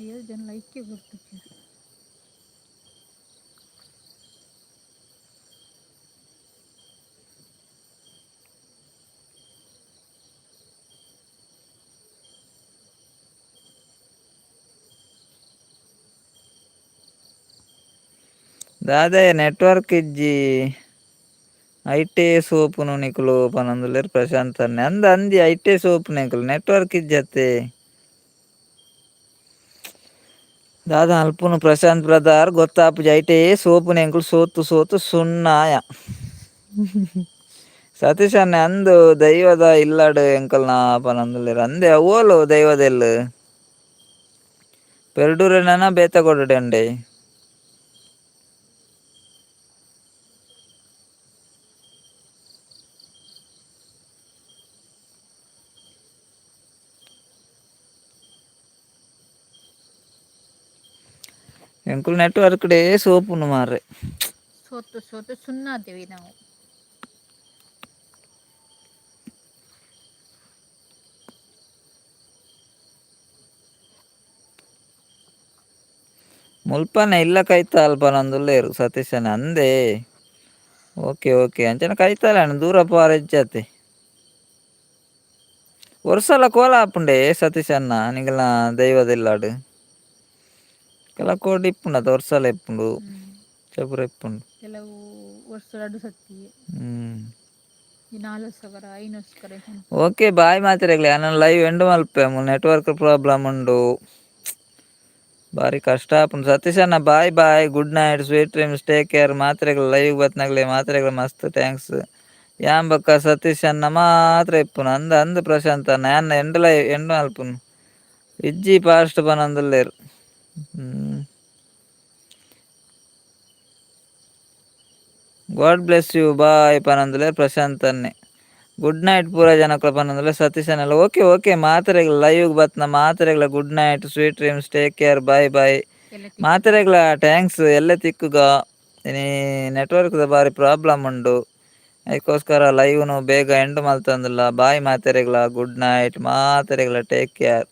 7 ಜನ ಲೈಕ್ ಕೊಡ್ತಿದ್ದಾರೆ. ದಾದ ನೆಟ್ವರ್ಕ್ ಇಜ್ಜಿ, ಐಟೇ ಸೋಪುನು ನಿಕುಲು ಪನೊಂದುಲ್ಲೆರ್ ಪ್ರಶಾಂತ್ ಅಣ್ಣೆ. ಅಂದ್ ಅಂದಿ ಐಟೇ ಸೋಪುನು ಎಂಕುಲು, ನೆಟ್ವರ್ಕ್ ಇಜ್ಜತ್ತೆ. ದಾದ ಅಲ್ಪುನು ಪ್ರಶಾಂತ್ ಬ್ರದರ್ ಗೊತ್ತಾಪುಜಿ, ಐಟೇ ಸೋಪುನು ಎಂಕುಲು, ಸೋತು ಸೋತು ಸುಣ್ಣಾಯ. ಸತೀಶ್ ಅಣ್ಣೆ ಅಂದು ದೈವದ ಇಲ್ಲಡ್ ಎಂಕಲ್ನ ಪನೊಂದುಲ್ಲೆರ್. ಅಂದೆ ಓಲು ದೈವದ ಇಲ್ಲ್? ಪೆರ್ಡೂರೆನನ ಬೇತೆ ಕೊಡಡೆ ಉಂಡೆ? ಎಂಕುಲು ನೆಟ್ವರ್ಕ್ ಡೇ ಸೋಪುನು ಮಾರ್ರೆ. ಸೋತು ಸೋತು ಸುಣ್ಣಾತೀವಿ ನಾವು. ಮುಲ್ಪನೆ ಇಲ್ಲ ಕೈತಾಲ್ ಪನೊಂದುಲ್ಲೆರ್ ಸತೀಶ್ ಅಣ್ಣೆ. ಅಂದೆ ಓಕೆ ಓಕೆ, ಅಂಚನೆ ಕೈತಾಲ್ ಅಣ್ಣ, ದೂರ ಪೋರ ಇಜ್ಜತೆ. ವರ್ಷಲ ಕೋಲ ಆಪುಂಡೆ ಸತೀಶ್ ಅಣ್ಣ ನಿಕಲ್ನ ದೈವದ ಇಲ್ಲಾಡ್? ಕೆಲವು ಕೋಡಿ ಇಪ್ಪುಂಡು ಅತ, ವರ್ಷಲ ಇಪ್ಪುಂಡು, ಚಪುರ ಇಪ್ಪುಂಡು. ಕೆಲವು ವರ್ಷ ರಡ್ಡು ಸತಿ. ಈ 4 ಸಾವಿರ ಐನೂರು. ಓಕೆ ಬಾಯ್ ಮಾತೆರೆಗ್ಲ, ಯಾನ್ live and Malpe, network problem ಉಂಡು, ಬಾರಿ ಕಷ್ಟ ಆಪುಂಡು. ಸತೀಶ್ ಅಣ್ಣ bye bye, good night, sweet dreams, take care. ಮಾತೆರೆಗ್ಲ live ಬತ್ನಗ್ಲೆ ಮಾತೆರೆಗ್ಲ ಮಸ್ತ್ thanks. ಯಾನ್ ಬೊಕ್ಕ ಸತೀಶ್ ಅಣ್ಣ ಮಾತ್ರ ಇಪ್ಪುನು. ಅಂದ್ ಅಂದ್ ಪ್ರಶಾಂತ್ ಅಣ್ಣ, ಯಾನ್ end live end ಮಲ್ಪುನು. ಇಜ್ಜಿ ಫಾಸ್ಟ್ ಪನೊಂದುಲ್ಲೆರ್. God bless you, ಬಾಯ್ ಪನೊಂದುಲ್ಲೆರ್ ಪ್ರಶಾಂತ್ ಅಣ್ಣೆ. ಗುಡ್ ನೈಟ್ ಪೂರ ಜನಕ್ಲ ಪನೊಂದುಲ್ಲೆರ್ ಸತೀಶ್ ಅಣ್ಣೆಲ. ಓಕೆ ಓಕೆ, ಮಾತೆರೆಗ್ಲ ಲೈವ್ ಬತ್ನ ಮಾತೆರೆಗ್ಲ good night, sweet dreams, take care, bye bye. ಮಾತೆರೆಗ್ಲ thanks. ಎಲ್ಲೆ ತಿಕ್ಕುಗ. ಇನಿ ನೆಟ್ವರ್ಕ್ ದ ಬಾರಿ ಪ್ರಾಬ್ಲಮ್ ಉಂಡು. ಅದಕ್ಕೋಸ್ಕರ ಲೈವ್ನು ಬೇಗ ಎಂಡ್ ಮಲ್ತೊಂದುಲ್ಲ. ಬಾಯ್ ಮಾತೆರೆಗ್ಲ, ಗುಡ್ ನೈಟ್ ಮಾತೆರೆಗ್ಲ, ಟೇಕ್ ಕೇರ್.